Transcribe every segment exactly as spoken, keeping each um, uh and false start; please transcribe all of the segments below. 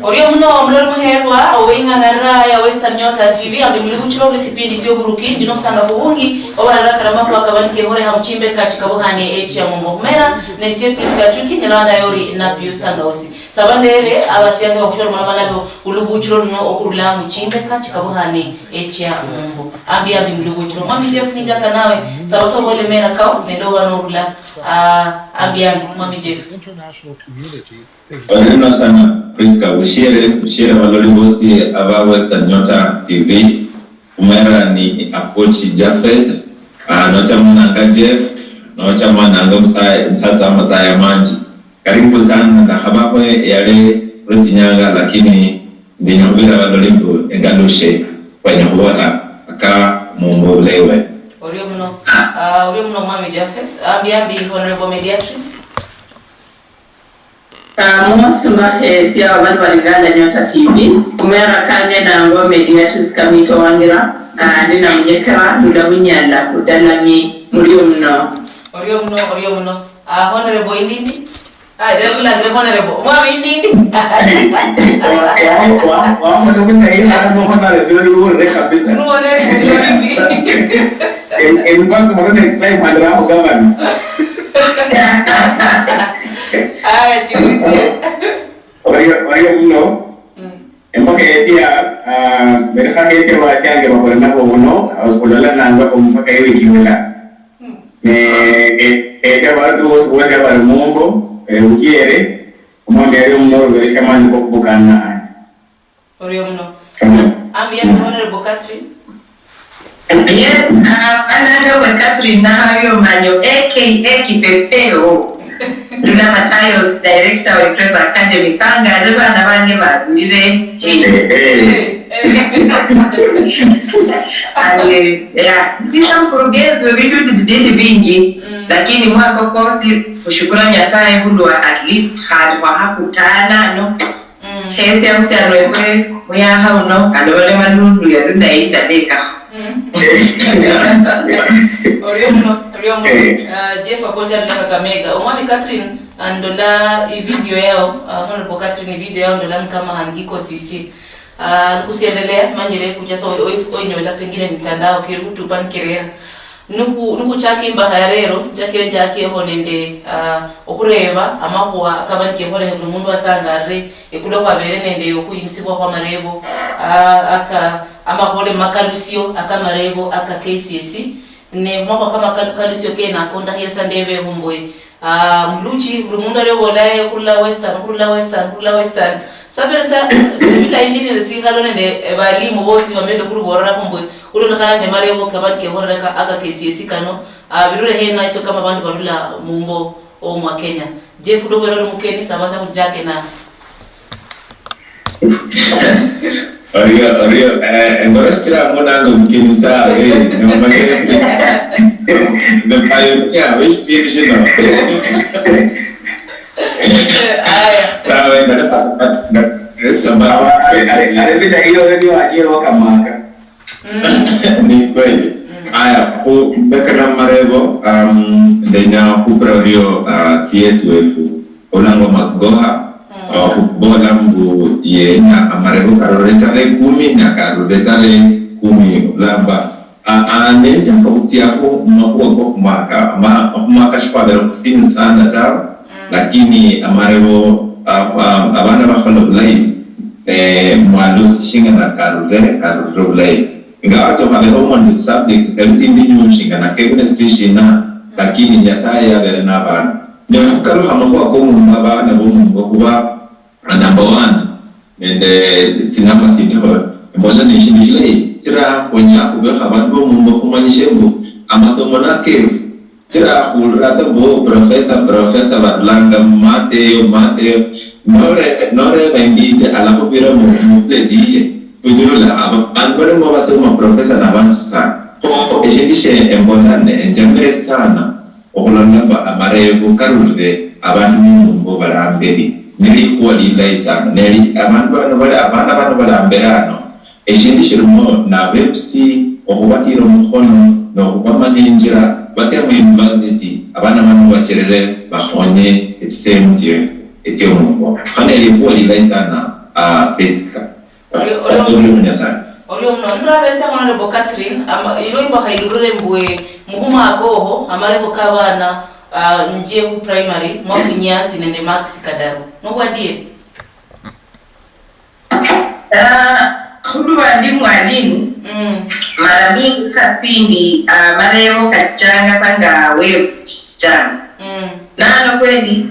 Orio muno omulori muherwa ow'ing'ang'arira ya Western Nyota T V, ambi muli buchiro buli sipindi syoburuki, ndino khusanga khubungi obarara karamakhuwa kabali kehoreha muchimbeka chikabuhane echia mumbo khumera, nesie Prisca Chuki, nyala wandayori na Pius Kangausi. Saba ndere abasiahe bakhushola malabo ulubuchiro luno okhurula muchimbeka chikabuhane echia mumbo. Ambi ambi muli buchiro. Mwami Jeff, ninjaka nawe, saba soba olemera kao nende oba norula, ah, ambi ambi, Mwami Jeff. Orina sana, Prisca. Bushiere, bushiere baloli bosi aba Western Nyota T V. Omwera ni Apochi Jafet. Ah, nocha mwananga Jeff, nocha mwananga musa-, musatsa amataya manji. Karibu sana, ndakhabaho eyale lwetsinyanga, lakini ndenya khubira baloli mbu engalushe, khwenya khubola aka mumbo bulayi bwe. Orio muno, ah, orio muno Mwami Jafet. Ambi ambi, Honorable Mediatrice. Ah, mwosi mbahesia abandu bali Uganda Nyota T V. Khumera kanje nangwa Mediatrice Kamito Wangira, ah, ndi namunyekera, ndula Bunyala, Budalang'i, murio muno. Orio muno, orio muno. Ah, Honorable Indindi. Ah, lero kulangire Honorable. Omwami Indindi. Wa-, wa-, wa-, wamona bulayi, hano Honorable oli wurire kabisa. Nuwona esi Indindi. In, in fact, muno next time, handiraho governor. Aya, chirusie. Orio, orio muno. Mm. Empaka etia, ah, berekha etia basiange bakhola nabo muno, ah, khulola nanga khu mpaka ewe Yula. Mm. Ne, e-, etia bandu bosi, bosi abali mumbo, eh, ujiere, omonde ali omuno oberesha mani kokhubukana. Orio muno. Ambi, ambi, Honorable Catherine. Yes, uh, ananga bwe Catherine Nahabi Omanyo, A K A Kipepeo. Ndula Matayos, director wa Impreza Academy. Sangale bana bange babulire. Hey. Eh, eh. And, eh, yeah, ndisa mkurugenzi wa bindu dididi bingi, mm, lakini mwaka kosi kushukura Nyasaye kulwa at least khandi khwahakutana, no? Mm. Khesi amusialo efwe muyakha uno, alobalema lulu yalula indalekakho. Mm. Orio muno, orio muno. Eh. Ah, Jeff Aponja alula Kakamega. Omwami Catherine, andola ivideo yao, ah, Honorable Catherine, ivideo yao ndola ni kama hangiko sisi. Ah, kusiendelea, manyire kuchasa o-, o-, oinyola pengine mitandao, kiri kutupa nikirera. Nuku-, nukuchaka imbaha ya lero, njakire njakeho nende, ah, okhureba amakhuwa akaba nikekholekhe buli mundu asangalire, ekulwa khwabere nende okhuyumisibwa khwa marebo, ah, aka, amakhole makalusio aka marebo aka K C S E, ne makhuwa ka makalusio kenako ndakhirisa ndebeho mbwe, ah, muluchi, buli mundu ali obola, eh, khurula Western, khurula Western, khurula Western. Sabere sa, ebilayi nini sikhalo nende, eh, balimu bosi bamende khulubolerakho mbwe, khulondokhana nende marebo kaba nikekholeleka aka K C S E kano, ah, birule hena ifwe kama bandu barula mumbo omwa Kenya. Jeff, lubero oli mukeni, saba sa khujake na. Orio, orio, eh, engoro sitira munanga omukeni tawe, nomanye the pioneer, which pioneer, you know. Aya. Tawe, ngale passport, ngale sabati. Awa, ale, ale, ale, sida hiyo, ndio ajiro kamaka. Mm. Ni kweli. Mm. Aya, khu mbeka na marebo, um, ndenya khupira bio, uh, C S wefu, olangwa Magoha, mm, uh, khubola mbu yenya amarebo karule tarehe kumi na karule tarehe kumi lamba. Ah, ah, nenjaka khutsiakho mumakhuwa kokhumaka, ma-, okhumaka shikhwabere khutinyu sana tawe, mm, lakini amarebo, ah, ah, abana bakhola bulayi, ne mwalosi shingana karure, karure bulayi. Ingawaje okhabeho on the subject, kali tsindi nyumu shingana kebune sijui shina, mm, lakini Nyasaye yabere nabana. Ne okhukalukha amakhuwa komumba, abana bomumba khuba number one, nende tsinamba tsindi kho, embola neshindu shilayi, chira khwenya khubekho abandu bomumba khumanyishe mbu amasomo nakefu. Chira khulira tsa mbu professor, professor barulanga mumatsi eyo, mumatsi eyo. Nore-, noreba indindi alakhubira mu, mu village yiye, khunyola aba-, abandu balimo basoma professor nabanji sana. Kho eshindu shie embola ne, enjamire sana. Okhulonda mbu amarebo karulire abandu mumumbo bali amberi, nelikhuwa lilayi sana. Neli abandu bano bali, abana bano bali amberi ano, eshindu shilimo nabebusi okhubatira omukhono nokhubamanya injira batsia mu university, abana bano bachirire bakhonye etsisehemu tsiefu. Etio mungu. Khane likhuwa lilayi sana, ah, basic sana. Orio, orio, orio muno. Nurabesia Honorable Catherine, ama, ilo imbakha ilurire mbwe mukhumwaka oho, amalebo ka bana, ah, njie khu primary, mwafunyia asi nende marks kadaru. Nobwadieri? Ah, khulwa ndi mwalimu, mm, mara mingi sa sindi, ah, marebo kachichanga sa nga waves chichichanga. Mm. Nano kweli,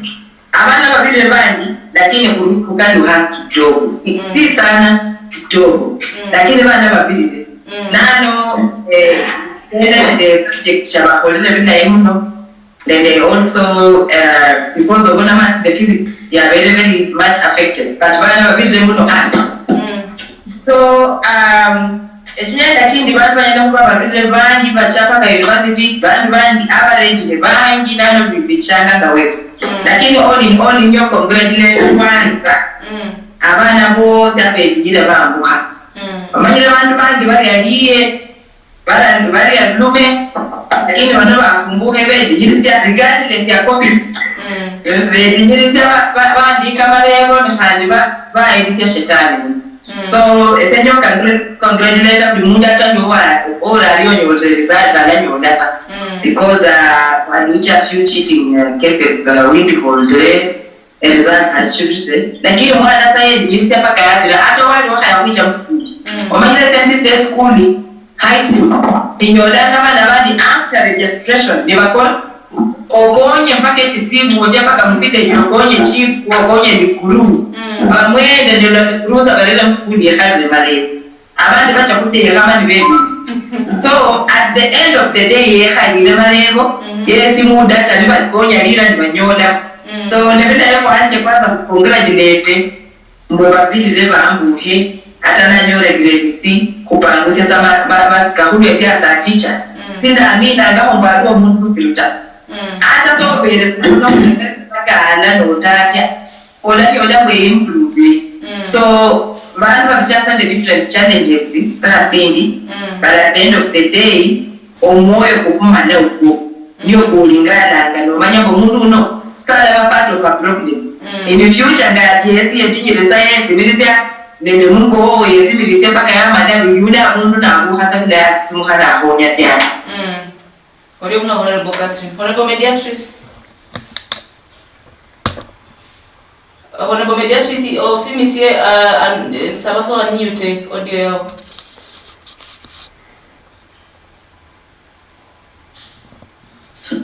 abana babirire bangi, lakini khuruka luhasi kidogo. Mm. Si sana, kidogo. Mm. Lakini bana babirire. Mm. Nano, eh, nende subject chabakholere binayi muno. Nende also, uh, because obona maths ne physics yabere very much affected, but bana babirire muno arts. Mm. So, um, ekinyaka kindi bandu banyala khuba babirire bangi bacha paka university, bandu bandi average ne bangi nano bi-, bichanga nga waves. Mm. Lakini all in all, inyo congratulate kwanza, mm, abana bosi abedinyire bambukha. Mm. Omanyire bandu bangi bari aliye, Bara-, bari alulume, lakini bano bafumbukhe bedinyirisia regardless ya covid. Mm. Be-, bedinyirisia ba-, ba-, bandika amarebo ni khandi ba-, baelisia shetani. Mm. So, ese nyo congr-, congratulate buli mundu ata ndi owa-, ora ali onyolere result alanyola sa. Mm. Because, uh, khwalucha few cheating, uh, cases, uh, Windhoek, results has children, lakini omwana sa yedinyirisia paka yabira, ata wali wakhaya khwicha musukuli. Mm. Omanyire ese ndi nde sukuli, high school, ninyolanga abana bandi after registration, nibakora, okonye mpaka echisimu, oche mpaka mu village, okonye chief, okonye dikuru. Mm. Bamwende ndola dikuru sa barera musukuli yekhalire marebo. Abandi bacha khutekha mani bebire. So, at the end of the day, yekhalire marebo, mhm, yesi muda ta, nibakonya lira nibanyola. Mm. So, nebilayo khwanje kwanza khukongratulate mbwe babirire bambukhe, ata nanyole grade C, khupangusia sa ma-, ma-, masika khulwe siasa teacher. Mm. Sindaminanga mbu aliwo omundu musiru ta. Mm. Ata sobere sikuno, bakana notatia. Olanyola mbu improve. Mm. So, bandu babichasa nende different challenges, saa sindi, mm, but at the end of the day, omwoyo kukhumala okwo, mm, nio kulingalanga, nomanya mbu omundu uno salaba part of a problem. Mm. In future, nga yesi yetinyire sa yesimirisia, nende mungo wowo yesimirisia mpaka yamala, yula abundu nabukha sa bila yasisimukha nakhonya siana. Mm. Orio muno Honorable Catherine. Honorable Mediatrice. Honorable Mediatrice, osimisie, uh, an-, eh, saba so unmute audio yao.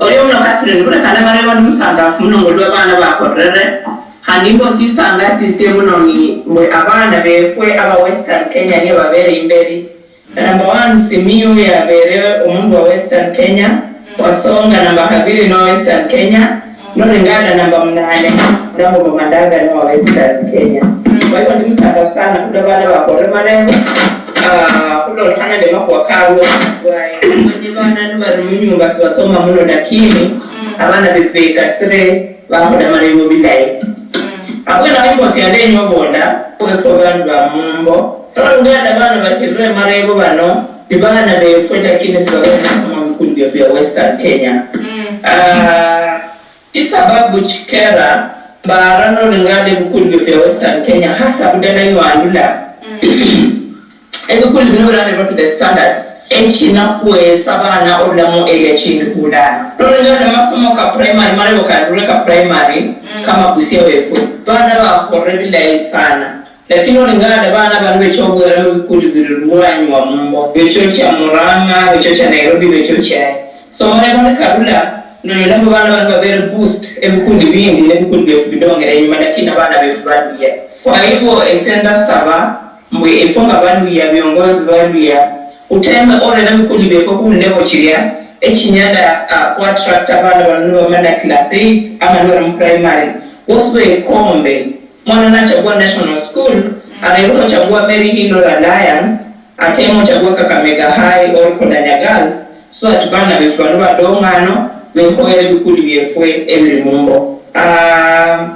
Orio muno Catherine, bulekana marebo ndi musangafu muno ngolwa abana bakorere, khandi ngosisanga sisie muno ni mbwe abana befwe aba Western Kenya niyo babere imberi. Number one, Simiyu yabere omundu wa Western Kenya, mm, wasonga namba khabiri no Western Kenya, mm, noringana namba munane, nabo Madaga no wa Western Kenya. Mm. Kwa hivyo ndi musangafu sana khulwa bana bakhole marebo, ah, khulondokhana nende makhuwa kabo. Manye bana nibali munyumba sibasoma muno, lakini, mm, abana befu bekasire bakhola marebo bilayi. Mm. Abwene awo imbosi yandi enywa obola, khwefwe bandu ba mumbo. Oluganda bano bakhirire marebo bano, ni bana befwe, lakini sibali basoma mubikulu biefu bia Western Kenya. Mm. Ah, chisababu chikera bara nolingana ebikulu biefu bia Western Kenya, hasa Budela iwandula. Mm. Ebikulu bino birarerwa to the standards, echina khwesa bana olamo area chindi khulano. Nolingana masomo ka primary, marebo karure ka primary, mm, kama Busia wefwe, bana bakhorere bilayi sana. Lakini olingana nende bana bano becha obwera mubikulu biri lwanyi wa mumbo, becha ocha Murang'a, becha ocha Nairobi, becha ocha. So marebo nikarula, nonyola mbu bana bano babere boost, ebikulu bindi, nebikulu biefu bidongere inyuma, lakini abana befu baluya. Kwa hivyo, ese ndasaba, mbwe efwe nga baluya, viongozi baluya, khuteme orera ebikulu biefwe khulebo chiria, echinyala, ah, khu attract abana bano nibamala class eight, ama nibali mu primary, bosi bekombe. Mwana nachagua National School, arerukha ochagua Mary Hill or Alliance, ateme ochagua Kakamega High or Kolanya Girls, so that bana befu bano badong'ano, bekhoyere ebikulu biefwe ebiri mumbo. Ah,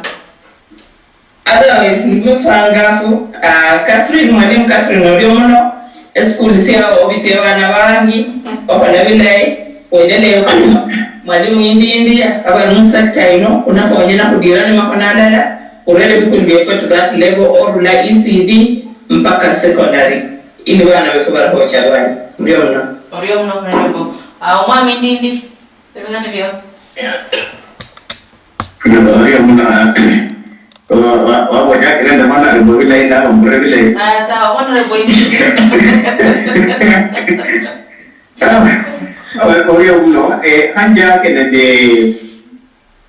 otherwise, ndi musangafu, ah, Catherine, mwalimu Catherine orio muno, esikulu siao obisia abana bangi, bakhola bilayi, khwendeleye khuno, mwalimu Indindi, abali mu sector ino, khunakhonye nakhudira nimakhono alala, khurere ebikulu biefwe to that level, orula E C D mpaka secondary, ili bana befu barakhocha abandi. Murio muno. Orio muno, Honorable. Ah, Omwami Ndindi, ebikhane bio. Orio muno, ah, wa-, wa-, wabochakire nende Honorable bilayi, nabo mbure bilayi. Ah, sawa, Honorable Ndindi. Ah, orio muno, eh, khanjake nende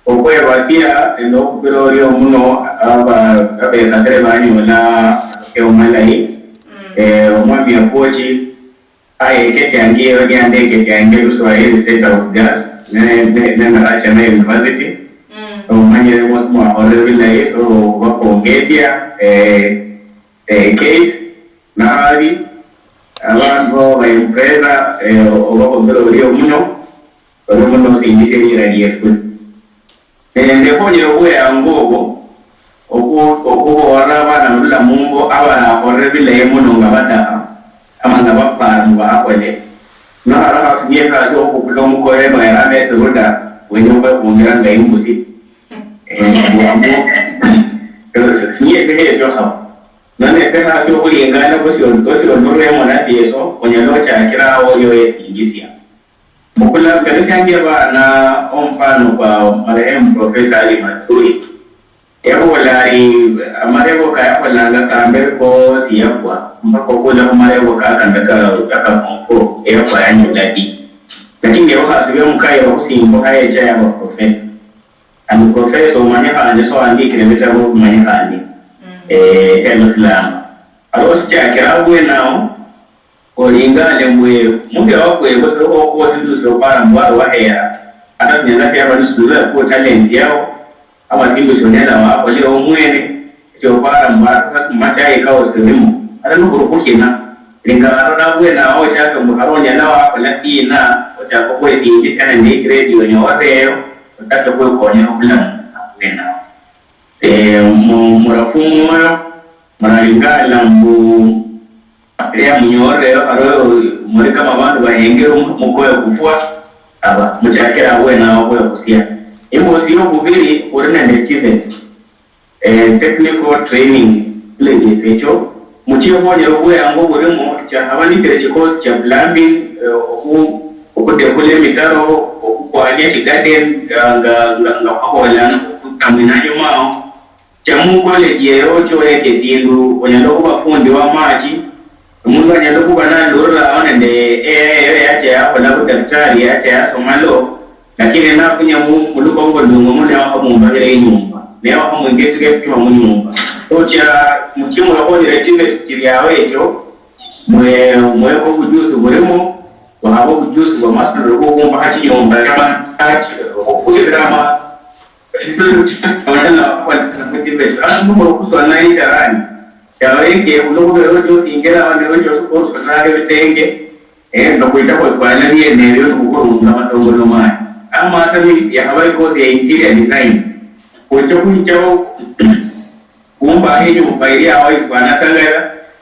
okhwebasia nende okhupira orio muno aba-, abekhasire banyola amatokeo malayi. Mm. Eh, Omwami Akochi ayekesiange eyo niandekesiange Luswahili State House Girls ne, ne, ne Naracha na University. Mm. Omanyire mwosi mwakholire bilayi, so khubakongesia, eh, eh, Kate, Nali, abandu baimpresa, eh, obakhupira orio muno, orio muno osinjisia elira liefwe. Ne ndekhonyera obweyango obo, okhu-, okhuboolera abana barula mungo abarakholere bilayi muno nga badakha, ama nga bapara mbu bakhole. Norakha khasi niye sasa okhubukula omukore noyeramo esiruda, wenya okhwekhungira nga imbusi. Eh, bwangu. Niye sikhe esio khaba. Nono ese khasi okhulingana khusio-, khosiondolwemo nasieso, onyala ochakira awo oyo esingisia. Mukula, nkalusiangie abana omufano kwa marehemu Professor Ali Masui. Yabola ari, amarebo kayakholanga kambere kosi yakwa, mpaka okhula khumarebo kakanda ka, ka, ka form four, eyakwa yanyola D. Lakini ewe khasi bemukayira khusimbukha yecha yaba professor. And professor omanyikhane, so wandikire ebitabo bimanyikhane, eh, esialo silamba. Abo sichakira abwene awo, olingane mbwe, mundu yawakwebwe, sokhuba sindu sokhuba mbwaro wahera, ata sinyala siaba nisudula ku talent yao, aba sindu sionyala wakholera omwene, siokhuba mbwaro machayi kao sirimo, ata nobuli khukhina, lingana abwene awo ochaka mbu khali onyala wakhola sina, ochaka okhwesimbisia nende igrade yonyolereyo, otake khwikonyera obulamu abwene awo. Eh, mu-, murafu mwoyo, muralingala mbu lya munyolereyo, khali muli kama bandu bahengere omu-, mukoye kufwa, aba muchakire abwene awo khwekhusia. Imbosi yokubiri, khuli nende TVETs, eh, technical training villages echo, muchie khwonyera obweyango bulimo, chakhaba nichiri chikosi chia plumbing, eh, okhu-, okhudekhula emitaro, okhukwania chigarden, nga, nga, nga, nga khwaboolanga okhutamwina anyuma awo. Cha mu college eyo oche oyeke esindu, onyala okhuba fundi wa machi, omundu anyala okhuba nalurira awo nende eyo yacha yakhola budaktari, yacha yasoma law, lakini nafunya mu, mulukongo lweng'we muno, wakhamwombakhira inyumba, ne wakhamwinjisia esitima munyumba. Ocha muchie mwekhonyere chimbesi chiri awo echo, mwe, mweko obujusi bulimo, wakhaba obujusi bwa masomero bwokhumbakha chinyumba, ama-, okhubirira ama-, Ekintu kyona kyona nabakuba nti namutima ekyo, ati mukulu okuswana echarani, kyaba ekyebulo, khubera ocho osingera abana becho osuka orusananga ebitenge, eh, nokhwicha khwefwana biene ebyo nokhurunga amatongolo mani. Ama ata ni yakhaba ikosi ya interior design, khwicha khwichaho khumbakha inyumba ili awo ifwana ta lala,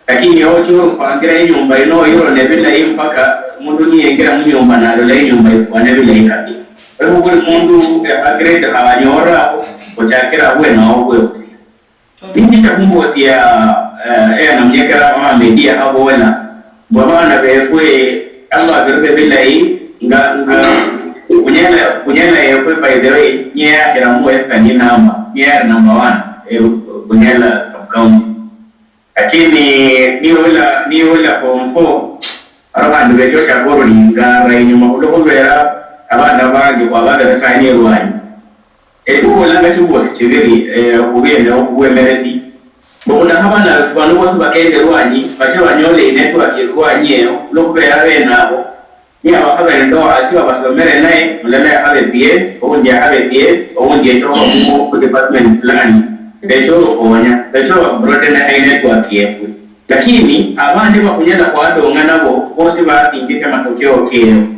lakini ocha opangira inyumba ino oyirone bilayi mpaka omundu niyengira munyumba nalola inyumba ifwana bilayi kabisa. Kho buli mundu, eh, agrade khanyoolakho, ochakira abwene awo khwekhusia. Ninjicha khumbosia, eh, eya Namunyekera mama Medi yakhabola, mbu abana befwe ababirire bilayi, nga, nga, Bunyala, Bunyala yefwe, by the way, niye yakhira mu Western number, niye yali number one, eh, Bunyala sub-county. Lakini niula, niula form four, aro khandi becha ochaka orulingara inyuma, khulwo khubera abana bangi khwababeresania erwanyi. Esikhubolanga chimbosi chibiri, eh, khubiene okhu bwemeresi. Mbu khulekha abana befu bano bosi bakende erwanyi, bache banyole inetwork erwanyi eyo, khulwo khubera abene abo, niye abakhabere ndoa, asi wabasomere naye, mulala yakhabe P S, owundi yakhabe C S, owundi echoba mu, khu department fulani. Becha orukhonya, becha orubroadena inetwork yefwe. Lakini abandi bakhunyala khwadong'a nabo, bosi basinjisia amatokeo keo.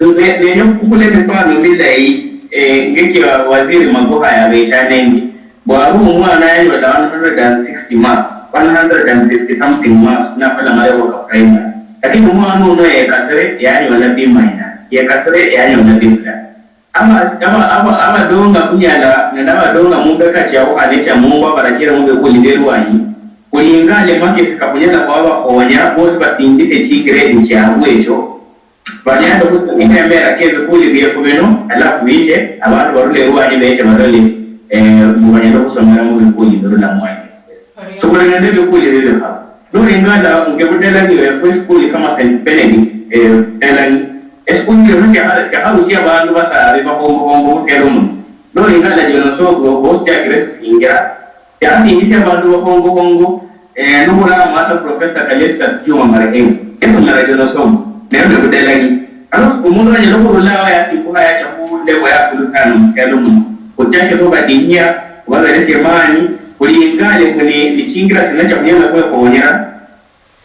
Ne, nenya khukula emifano milayi, eh, ngekia Waziri Magoha yabecha nende, mbu ari omwana yanyola one hundred and sixty marks, one hundred and fifty something marks, nakhola malebo ka primary. Lakini omwana uno yekasire, yanyola B minus, yekasire, yanyola B plus. Aba- aba- aba- abadonga khunyala nende abadonga mumbeka chiabukhane chia mungwa barachire mubekuli belwanyi, khulingale makesi kakhunyala khwabakhonya bosi basindikhe chigrade chiabwe echo, banyale khutsa emera kebikuli biefu bino, alafu binde abandu barule elwanyi beche balole eh, mbu banyala khusomera mubikuli birula mwanyi. Orio. Sikhuli nende ebikuli bibiha. Nolingala ngebudela niwefwe esikuli kama Saint Benedict, eh, Budelani. Esikuli kino siakha- siakharusia abandu basabi bakhongokhongo musialo muno. Nolingala Jonas Obwo bosi chakire sisingira. Siakhasingisia abandu bakhongokhongo, eh, nokhurama hata Professor Callistus Juma marehemu. Esomera Jonas Obwo. Nayo nebudelani. Alafu omundu anyala khurula awo yasimbukha yacha khu level ya kulu sana musialo muno. Khuchake khubadinyia, khubaberesia amaani, khulingale mbu ni, ni chingira sina chia khunyala khwekhonyera,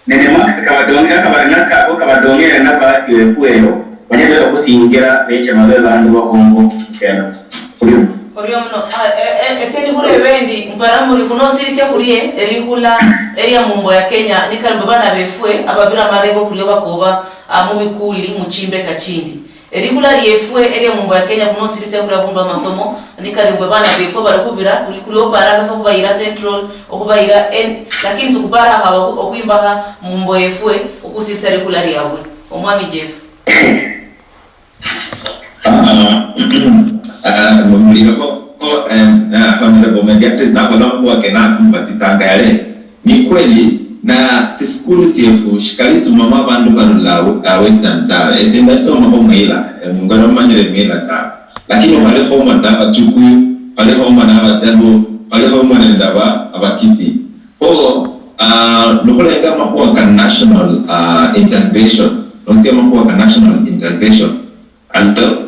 nende makesi kabadong'era, kabali nako ako kabadong'ere nafasi wefu eyo, banyale okhusingira beche babe bandu bakhongo khusialo. Khulio. Orio muno. Ah, eh, eh, esie ndi khureba endi, mpara muri khunosirisia khurie erikhula eria mumbo ya Kenya, nikali mbu bana befwe ababira amarebo khurio bakoba, ah, mubikuli muchimbeka chindi. Elikhula liefwe elia mumbo ya Kenya khuno silisia khuli abundu amasomo, nikali mbwe bana befwe bali khubira, khuli, khuli oparanga sa okhubayira Central, okhubayira en-, lakini sikhupara khaba okhu-, okhwimbakha mumbo yefwe okhusilisia likhula liabwe. Omwami Jeff. Ah, ah, mulilekho, oh, em, ah, Honorable Mediatrix nakhola makhuwa kene ako mubatsitsanga yale. Ni kweli, na tsisikulu tsiefu shikali tsumamo abandu barula, ah, Western tawe. Ese ndasomakho Mwila, eh, mungora mumanyire Mwila tawe. Lakini khwalikhomwo nende Abachukuyu, khwalikhomwo nende Abajaluo, khwalikhomwo nende aba-, Abakisii. Kho, ah, nikhulenga amakhuwa ka national, ah, integration, notsia amakhuwa ka national integration. Ando?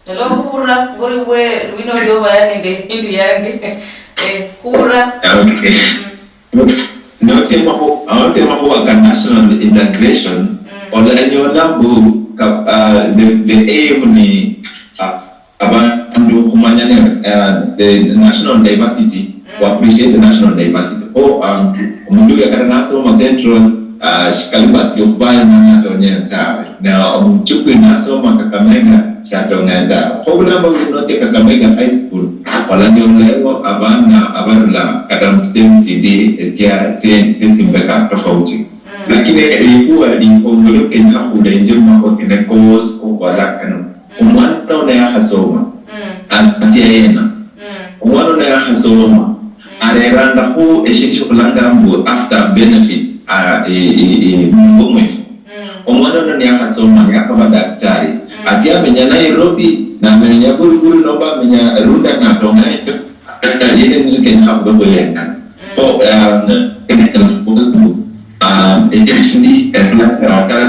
Hello, khura, ngori we, lwino lioba yani nde hindu yange. Eh, khura. Ah, okay. Mm. Notsia makhu-, notsia makhuwa ka national integration, mm, olanyola mbu ka-, ah, the, the aim ni, ah, abandu khumanya ne, ah, the national diversity, mm, we appreciate the national diversity. Kho, um, omundu uyo kata nasoma Central, ah, shikali batsia okhuba emanya atonye tawe. Na omuchukwi nasoma Kakamega, shatonye tawe. Kho bulamba buli notsia Kakamega High School, olanyola ewo abana abarula kata mu sehemu tsindi, eh, tsia, tsia, tsimbeka tofauti. Mm. Lakini likhuwa likongole kenyekha khulenje mumakhuwa kene kosi okhubola kano. Mm. Omwana ono yakhasoma, mm, atsia yena? Mm. Omwana ono yakhasoma, mm, arerangakhu eshindu shikhulanga mbu after benefits, ah, eh, eh, eh, mungo mwefu. Mm. Omwana ono niyakhasoma, niyakhaba daktari, mm, atsia amenya Nairobi, namenya Buruburu, nomba amenya Runda, natonga eyo, daktari yene nili kenyekha khube khuyenda. Mm. Kho, um, um, ekindi, eh, khulanga, khulanga,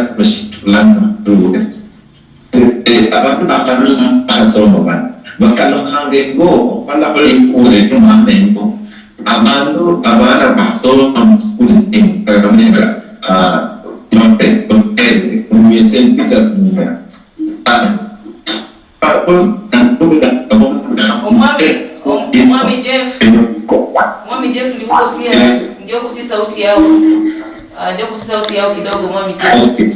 khulanga, Eh, abandu bakharula bakhasoma bano, bakalukhanga engo, okholakho likhuwa liomwama engo. Abandu, abana bakhasoma musukulu engo, Kakamega, ah, Nyote, Butere, Saint Peter's Munya. Ah, Omwami, om-, Omwami Jeff, Omwami Jeff, ndikukosia, yes, ndio kusia sauti yao. Ah, ndio kusia sauti yao kidogo, Omwami Jeff. Okay.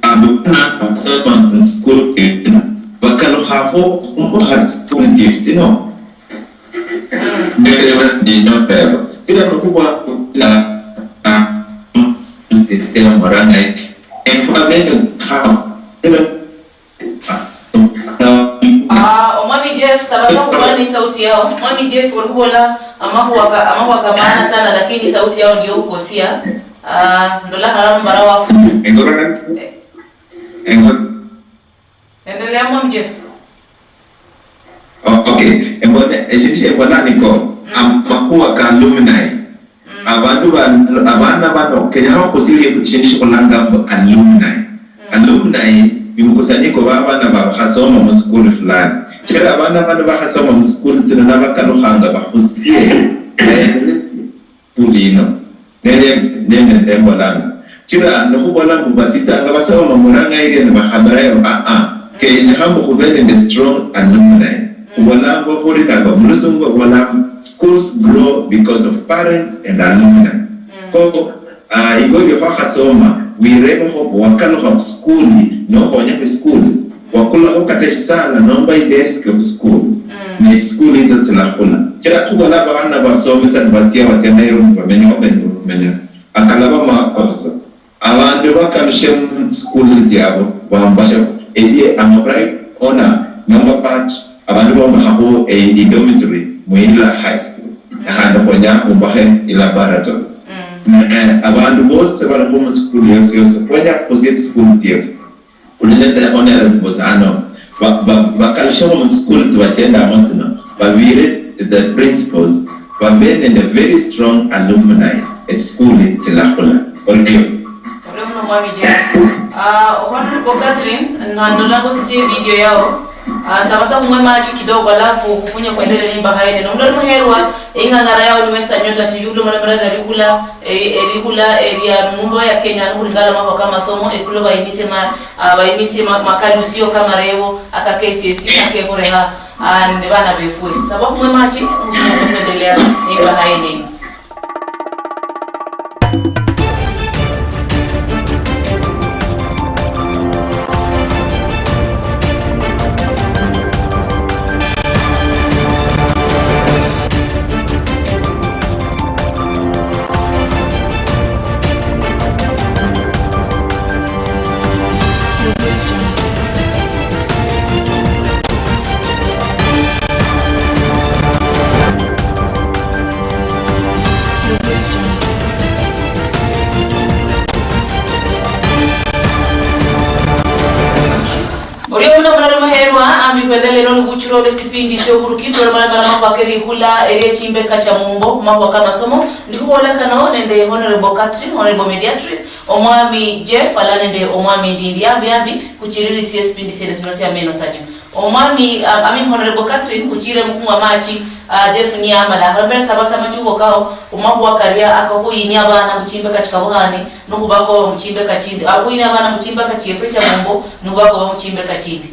Abaana abasoma mu school eno bakalukhakho okhumukha school fees tsino. Mbere bandi notero. Sira nokhubwa, ah, school fees tsino moranga. Efwa bende khawa. Sira Ah, Omwami Jeff, saba sa khuba ni sauti yao. Omwami Jeff, ori khubola amakhuwa ka, amakhuwa ka maana sana, lakini sauti yao ndio khukosia. Ah, ndola halano mbara wafu. Engorora. Eh. Engor- Endelea, Omwami Jeff. O-, okay. Embone, eshindu shembona niko, mm, amakhuwa ka alumni. Mm. Abandu ba-, abana bano, kenyekha okhusilie khu shindu shikhulanga mbu alumni. Mm. Alumni ni mkusanyiko wa abana bakhasoma mu school fulani. Mm. Chera abana bano bakhasoma mu school tsino nabakalukhanga bakhusie, baendelesye school yino. Nende, nende, nembolanga. Chira nikhubola mbu batsitsanga basoma Murang'a area nibakhabirayo, ah, ah. Mm. Kenyekha mbu khube nende strong alumni. Khubolanga khuli nabo, mulusungu babolanga, "Schools grow because of parents and alumni." Mm. Kho, ah, ingo ilio khwakhasoma, Wirebekho wakalukha khusikuli, nokhonyakho isikuli, wakulakho kata esisala nomba idesk khusikuli, ne esikuli iso tsilakhula. Chira khubona abana basomesa nibatsia batsia Nairobi bamenya okhenya okhumenya, akalaba makosa. Abandu bakalushe musikuli tsiabo bambasha. Esie I'm a bright owner, number part, abandu bombakhakhwo e, e dormitory muila high school, khandi khwenya khumbakhe i laboratory. Ne, eh, abandu bosi balikho musikuli yosi yosi khwenya khusia tsisikuli tsiefu. Khuli nende honorable Bosano, ba- ba- bakalushekho musikuli tsibachendamo tsino, babire the principals, babe nende very strong alumni, esikuli tsilakhula. Orio. Orio muno mwami Jeff. Ah, Honorable Catherine, nandolanga osisie video yao. Ah, saba sa khumwe machi kidogo, alafu khufunye khwendelele nimbakha yene. Nomuloli muherwa, eing'ang'ara yao niwesa nyota T V, ulo mara mara na likula, eh, elikula elia mumba ya Kenya, no khulingala mwaka kamasomo, ekulo bainise ma, ah, bainise ma, makalusio kamarebo, aka K C S E, akekhorekha, ah, nende bana befwe. Saba khumwe machi, khufunye khwendelea nimbakha yene. Orio muno mulali muherwa, ambi khwenda lero ni buchiro lwe sipindi syo buruki, tore mara mara makwa ke rihula, erie chimbeka cha mumbo, makwa ka masomo, ndi khubola kano nende Honorable Catherine, Honorable Mediatrice, omwami Jeff, ala nende omwami Ndindi, ambi ambi, kuchiririsie sipindi siene sino sia meno sanyu. Omwami, ah, I mean, Honorable Catherine, kuchire mukhung'wa machi, ah, Jeff niyamala. Honorable, saba sa machubo kao, omakhuwa karia akakhuyinia abana muchimbeka chikabukhane, nokhubakoba muchimbeka chindi. Akhuyinia abana muchimbeka chiefwe cha mumbo, nobakoba muchimbeka chindi.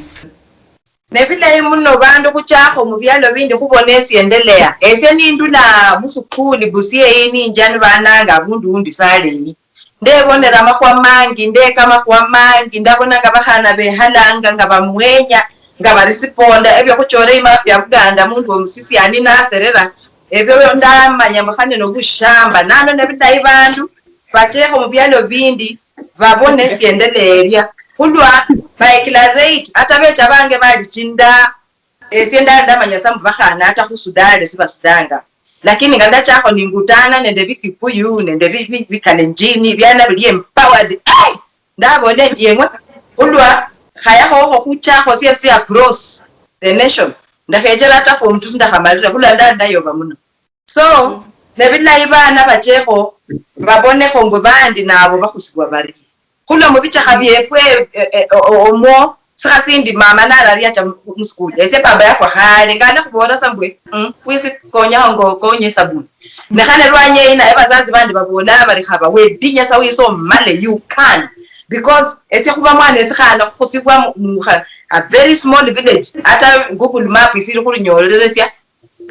Ne bilayi muno bandu khuchakho mubialo bindi khubona esiendelea. Esie nindula musukuli Busia eyi ninja nibananga abundu undi sali eyi. Ndebonera amakhuwa mangi, ndeka amakhuwa mangi, ndabona nga bakhana bekhalanga, nga bamwenya, nga barisiponda, ebyo khuchora ima bya Buganda, mundu omusisiani naserera, ebyo ndamanya mbu khane nobushamba. Nano nebilayi bandu bachekho mubialo bindi, babone esiendelea eria. Khulwa my class eight, ata becha bange balichinda, esie ndali ndamanya sa mbu bakhana ata khusudale sibasudanga. Lakini nga ndachakho ningutana nende Bikikuyu, nende bi-, bi-, Bikalenjini, biana bili empowered. Ai! Ndabola endi eng'we, khulwa khayakhokho khuchakho sia, sia across the nation. Ndakhechera ata form two sindakhamalire, khulwa ndali ndayoba muno. So, ne bilayi bana bachekho, babonekho mbu bandi nabo bakhusibwa bari. Khulwa mubichakha biefwe, eh, eh, o-, o-, omwo, sikha sindi mama narariacha mu, musukuli. Esie baba yafwa khale, ngana khubola sa mbwe, mm, kwisi konyakho ngo, konye sabuni. Ne khane lwanye ina, ebazazi bandi babola bari khaba wedinya sa wise omale, you can. Because esie khuba mwana esikhana khukhusibwa mu, mu kha, a very small village. Ata Google Map isiri khulunyoleresia.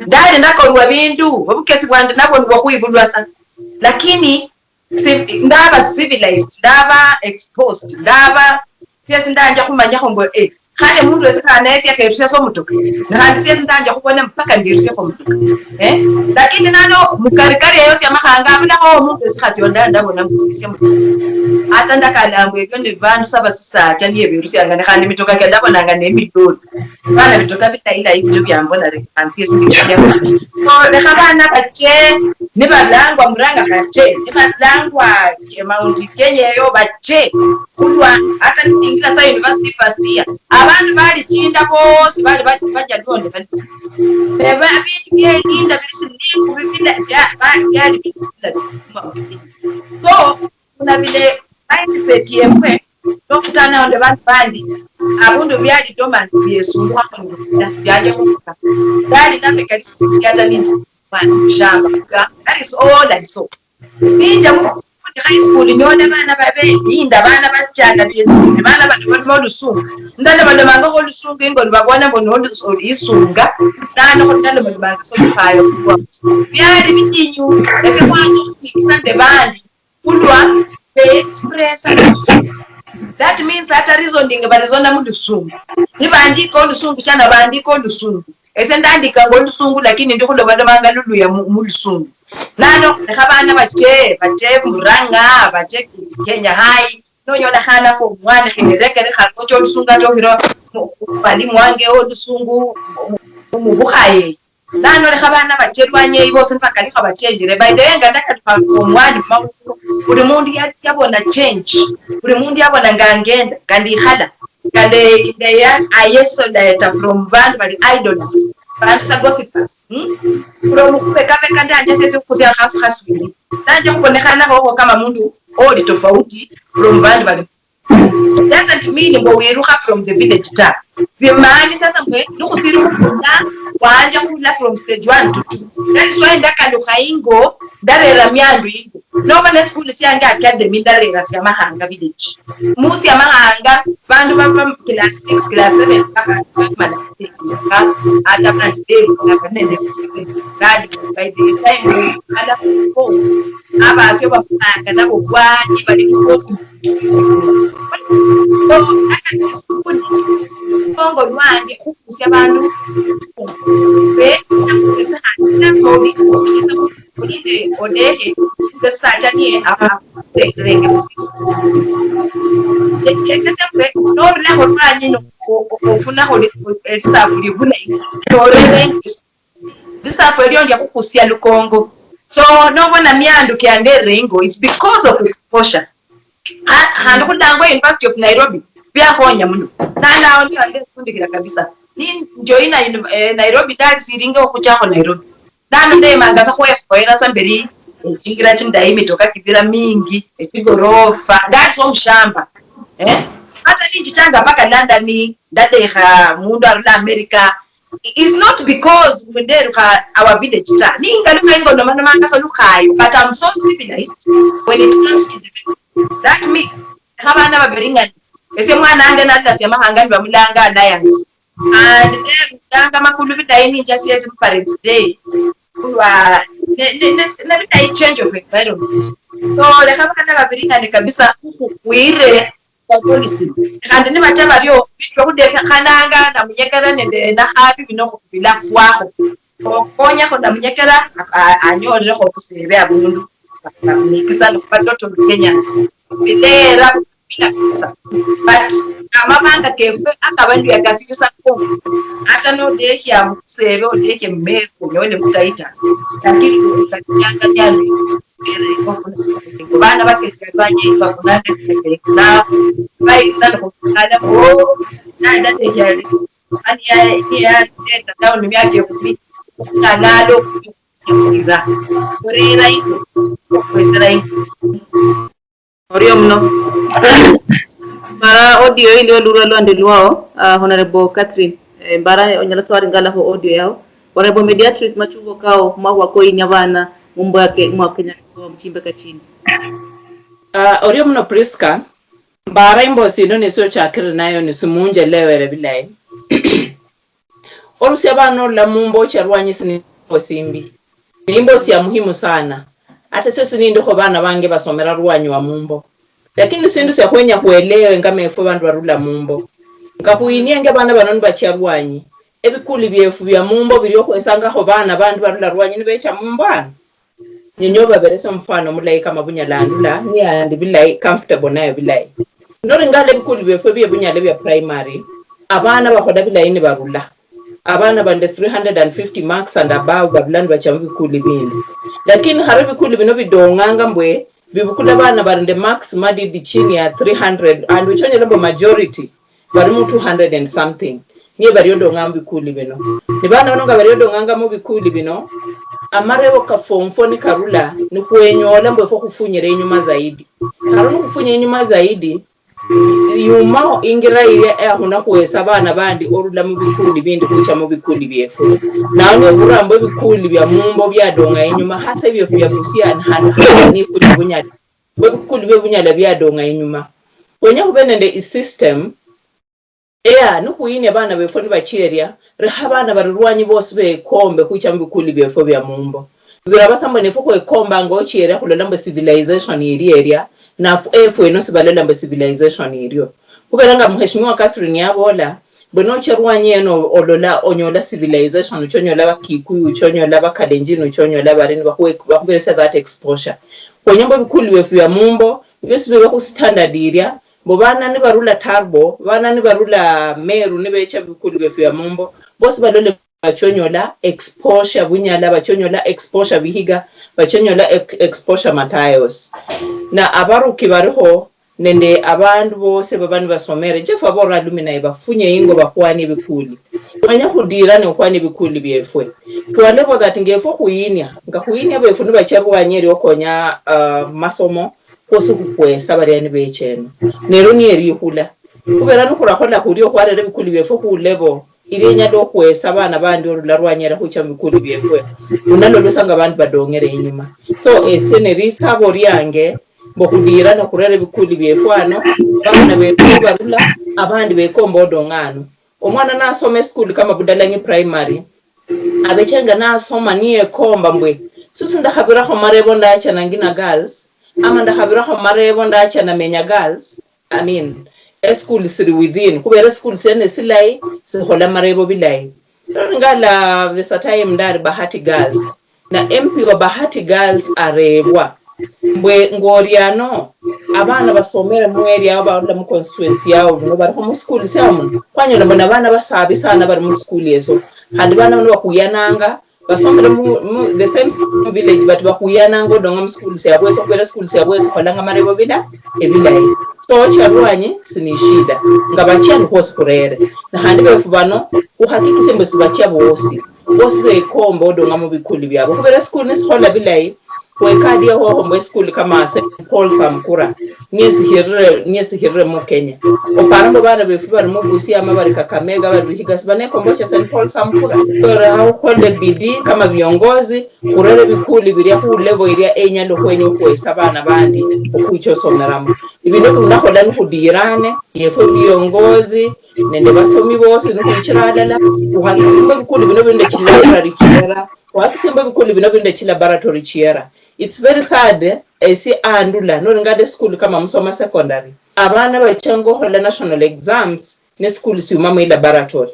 Ndali ndakorwa bindu, obukesi bwandi nabwo nibwo khwibulwa sa. Lakini si-, ndaba civilized, ndaba exposed, ndaba, siesi ndanja khumanyakho mbu, eh, khane mundu wesi khana yesi akherusia sa omutoka, ne khandi siesi ndanja khubona mpaka ndirusiekho omutoka. Eh? Lakini nano mukarikari eyo sia makhanga, abulakho omundu wesi khasi onda ndabona mbu kherusia omutoka. Ata ndakalangwa ebyo ni bandu sa basisacha niye berusianga, ne khandi mitoka kia ndabonanga ne midoli. Bana bitoka bilayi layi bino byambola, lekha nsie sindi kusia. So, lekha bana bache, nibalangwa Murang'a bache, nibalangwa Mount Kenya eyo bache. Khulwa ata nitingira sa university first year, abandu balichinda bosi bali ba-, bajaluo nende bali. Neba ebindu byelinda bili silimu bibila bya-, ba-, byali bibila bya Mount Kenya. So, khulabile mindset yefwe, nokhutanaho nende bandu bandi, abundu byali dormant byesumbukha khulubula, byacha khubuka. Byali nabekali sisi byata nindi mwana mushamba. That is all I saw. Ninja mu high school, nyola bana babelinda, bana bachanga byesundi, bana bali baloma olusungu. Ndalomalomangakho olusungu, ingo nibabona mbu noli isunga, nano ndalomalomanga sa olukhayo. Byali bidinyu, ese khwanja khumikisa nende bandi. Khulwa They express that means ata reasoning barizona mu lusungu. Nibandiika olusungu chana bandiika olusungu. Ese ndandikanga olusungu lakini ndi khulomalomanga luluya mu mu lusungu. Nano lekha bana bache bache Murang'a bache Kenya High, nonyola khana kho mwana kherekere khakocha olusungu ata okhira mu- mu- mwalimu wange olusungu mu- mu- mubukhaye. Nano lekha bana bache lwanyi eyi bosi nibakalikha bachenjire. By the way, nga ndakalukha omwani mumakhukhu, buli mundu ya- yabona change, buli mundu yabona nga ngenda nga ndikhala nga nde- ndeya isolate from bandu bali idlers, bandu sa gossipers. Hmm? Buli omukhubekabeka ndanje sesi khukusia khasi khaswiri, ndanje khubonekhanakho kama mundu oli tofauti from bandu bali. Doesn't mean mbo wirukha from the village ta. Bimaani sasa mwe nikhusiri khufuna wanja khurula from stage one to two. That is why ndakalukha ingo, ndarera miandu ingo. Noba ne school syange academy ndarera sya Mahanga village. Mu sya Mahanga bandu baba class six, class seven bakhamala ata bandi bebukha nende bali by the time ala ko abasyo bafungana nabo bwani bali mu Lukongo lwange khukusia bandu be lazima obi- olinde odekhe esacha niye akulekese mbe noruleho lwanyino ofunakho elisafu libulayi norere lisafu elio ndia khukusia Lukongo. So nobona miandu kianderere ingo, it's because of exposure. Ha- khandi khulangwa University of Nairobi, biakhonya muno. Nanawo niyo ndefundikhira kabisa. Ni njoina uni- eh, Nairobi ndali siringe okhuchakho Nairobi. Nano ndemanga sa khwekhoyera sa mberi echingira chindayi, mitoka kibira mingi, echigorofa, ndali sa omushamba. Eh? Hata ninjichanga paka London, ndadekha mundu arula America. It's not because nderukha our village ta. Ningalukha ingo nomanomanga sa lukhayo, but I'm so civilized when it comes to the, that means khabana baberingani. Ese mwana ange nalila sya Mahanga nibamulanga Alliance. And then ndanga makulu bidayi ninja siesi mu Parents Day. Kulwa ne ne ne ne bidayi change of environment. So lekha bana babiringane kabisa khukhwire policy. Khandi nibacha bario bindu biokhudekhananga namunyekera nende nakhabi bino bilafwakho. Okhonyakho namunyekera a- a- anyolerekho obusebe abundu. Bamwikisa nikhuba total Kenyans. Bilera bila kabisa. But amabanga kefwe akabaluya kasirisa ko. Ata nodekhya musebe odekhye mumeko nyole mutayita. Lakini ukanyanga byalo. Bana bakesi abanye bafunanga na bayi na ko ala ko na da de yale. Ani ya ya ya down myaka ekhumi. Ukangalo kuira. Kurira iko. Kwesera iko. Orio muno. Mbara audio ili olurwa lwandi lwao, ah, Honorable Catherine. Eh, mbara onyala swali ngala ho audio yao. Honorable Mediatrice Machugo kao, mwa kwa koinya bana, mumbo yake, mwa Kenya, kwa mchimbe kachini. Ah, orio muno Prisca, mbara imbosi ino nisio chakiri nayo nisimunjelewere bilayi. Orusia abana orula mumbo chia lwanyi sini imbosi imbi. Ni imbosi ya muhimu sana. Ata sio sinindikho bana bange basomera lwanyi wa mumbo. Lakini sindu sia khwenya khwelewe nga mefwe bandu barula mumbo. Nga khuyinienge bana bano nibachia lwanyi. Ebikuli biefu bia mumbo biri okhwesangakho bana bandi barula lwanyi nibecha mumbo ano. Nyenye obaberese omufano mulayi kama bunyala andula, ni andi bilayi, comfortable nayo bilayi. Nori ngala ebikuli biefwe bie bunyala bia primary, abana bakhola bilayi nibarula. Abana bande three hundred and fifty marks and above barula nibacha mubikuli bindi. Lakini kharo ebikuli bino bidong'anga mbwe bibukula abana bari nde marks madidi chini ya three hundred, and uchonyela mbu majority bari mu two hundred and something. Niye bari odong'a mu bikuli bino. Ni bana bano nga bari odong'anga mu bikuli bino, amarebo ka form four nikarula, nikhwenyola mbu efwe khufunyire inyuma zaidi. Kharo nikhufunya inyuma zaidi, yumao ingira iria ehuna khwesa abana bandi orula mu bikuli bindi khucha mu bikuli biefu. Nao niobura mbu ebikuli bia mumbo biadong'a inyuma, hasa ebiefu bia Busia ni hanu hanu ni kuli Bunyala. Ebikuli bie Bunyala biadong'a inyuma. Khwenya khube nende isystem ea nikhuyinia abana befwe nibacheria, rekha abana bari rwanyi bosi bekombe khucha mu bikuli biefwe bia mumbo. Biraba sa mbwe nefwe khwekombanga ochiere khulola mbwe civilization iri eria, nafu efwe eno sibalola mbwe civilization irio. Khubera nga Mheshimiwa Catherine yabola, mbwe nocha erwanyi eno olola, onyola civilization, uchonyola Bakikuyu, uchonyola Bakalenjin, uchonyola bari nibakhuwe-, bakhuberesia that exposure. Khwenya mbwe ebikuli biefu bia mumbo, biosi bibe khu standard iria, mbu bana nibarula Turbo, bana nibarula Meru nibecha bikuli biefu bia mumbo, bosi balole bachonyola exposure bunyala, bachonyola exposure Vihiga, bachonyola ex-, exposure Matayos. Na abaruki bariho nende abandu bosi baba nibasomere, Jeff aborera alumni bafunye ingo bakwane ebikuli. Manya khudira ne khukwana ebikuli biefwe. To a level that ngefwe khuyinia, nga khuyinia befu nibacha erwanyi eriokonya, uh, masomo, kwosi khukhwesa baria nibecha eno. Nero niye likhula. Khubera nikhurakhola khurio khwarera ebikuli biefwe khu level iria inyala okhwesa abana bandi orula rwanyera khucha mubikuli biefwe. Lunalolwo sa nga bandu badong'ere inyuma. So, esie nerisabo riange mbu khudirane khurere ebikuli biefwe ano, abana befu nibarula, abandi bekomba odong'a ano. Omwana nasoma esikuli kama Budalangi Primary, abechenga nasoma niyekomba mbwe, "Susi ndakhabirakho marebo ndacha na Ngina Girls, ama ndakhabirakho marebo ndacha na Menya Girls." I mean, esikuli siri within, khubera esikuli siene silayi, sikhola marebo bilayi. Lero ngala vesa time ndari Bahati Girls, na M P wa Bahati Girls arebwa, mbwe ngoriano, abana basomere mu area yao, barula mu constituency yao, muno barikho mu school syao muno, kwanyola mbona abana basabi sana bari mu school yeso, khandi bana bano bakuyananga, basomere mu, mu the same village, but bakuyananga odonga mu school syabwe eso, khubera school syabwe eso kholanga marebo bila, ebilayi. So, ocha rwanyi, sini shida. Nga bachia ni khwosi khurere. Na khandi befu bano, khuhakikishe mbu sibachia bosi. Bosi bekomba odonga mu bikuli byabo. Khubera school nisikhola bilayi, khwekadia hoho mbu school kama Saint Paul Samkura, niesikhirire, niesikhirire mu Kenya. Opara mbu bana befu bari mu Busia, ama bari Kakamega, bari Vihiga, sibanekombocha Saint Paul Samkura. Khwera khukhole bidii kama viongozi, khurere bikuli biria khu level iria enyala okhwenya okhwesa abana bandi okhucha osomeramo. Ebindu ebi khunakhola nikhudirane, yefwe viongozi nende basomi bosi nikhuchira halala, khuhakikishe mbu ebikuli bino biri nende chilaboratory chiera, khuhakikishe mbu ebikuli bino biri nende chilaboratory chiera. It's very sad, eh, esie andula, noringade school kama Musoma Secondary. Abana bachanga okhola national exams, ne school siumamo ilaboratory.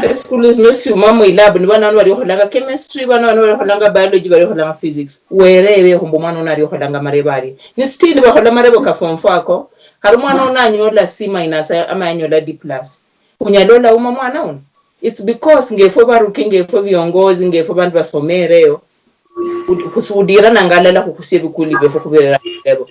Esikulu sino siumamo ilab, ni bana bano bali okholanga chemistry, bana bano bali okholanga biology, bali okholanga physics. Werebe khumbu mwana uno ali okholanga marebo ari. Ni still bakhola marebo ka form four ako, hari mwana uno anyola C minus ama anyola D plus. Unyala olauma mwana uno? It's because ngefwe baruki, ngefwe viongozi, ngefwe bandu basomereyo, khusudirananga alala khukhusia ebikuli biefu khubirira marebo.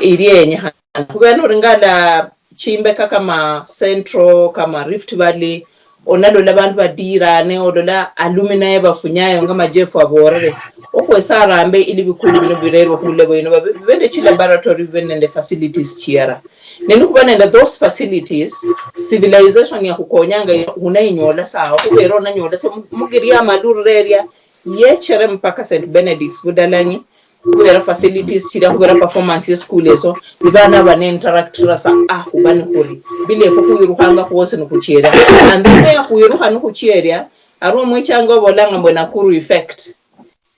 Iri yenyekhana. Khubera noringala chimbeka kama Central, kama Rift Valley, onalola bandu badirane, olola alumni bafunyayo nga Majefu aborere. Okhwesa arambe ili bikuli bino birerwe khulebo ino, babe, bibe nende chilaboratory, bibe nende facilities chiera. Ne nikhuba nende those facilities, civilization yakhukonyanga unayinyola sawa, khubera onanyola sa mu-, mugiri amalurire eria, yechere mpaka Saint Benedict's Budalangi, khubera facilities chiria, khubera performance ye school eso, ni bana bane interactira sa, ah, khuba ni khuri. Bila efwe khwirukhanga khwosi ni khuchera. And then ya khwirukha ni khucheria, ari omwechanga obolanga mbu Nakuru effect.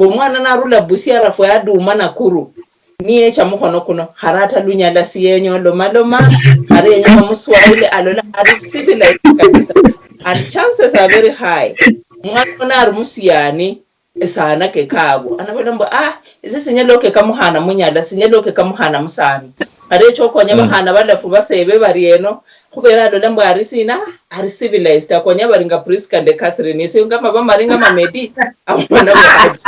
Omwana narula Busia arafu yaduma Nakuru, niyecha mukhono kuno, khare ata Lunyala siyenya olomaloma, khare yenya Muswahili, alola ari civilized kabisa. And chances are very high, omwana uno ari musiani, esana ke kabo. Anabola mbu, "Ah, ese sinyala okeka mukhana munyala, sinyala okeka mukhana musami." Ari echo okonya bakhana balafu basebe bari eno, khubera alola mbu ari sina, ari civilized. Akonya bari nga Prisca nde Catherine, esio nga maba mari nga mamedi, abona bari,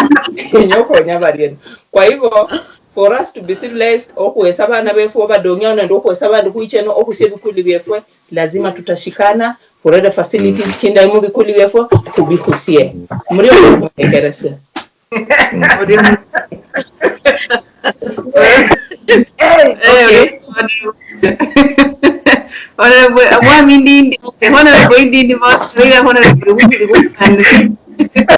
enyo okonya bari eno. Kwa hivyo, for us to be civilized, okhwesa abana befu obadongiao nende okhwesa abandi khuicha eno, okhusia ebikuli biefwe, lazima tutashikana, khurere facilities chindayi mubikuli biefwe, khubikhusie. Murio mwekeresia. Honorable, Honorable Ndindi, Honorable Ndindi, Honorable Ndindi.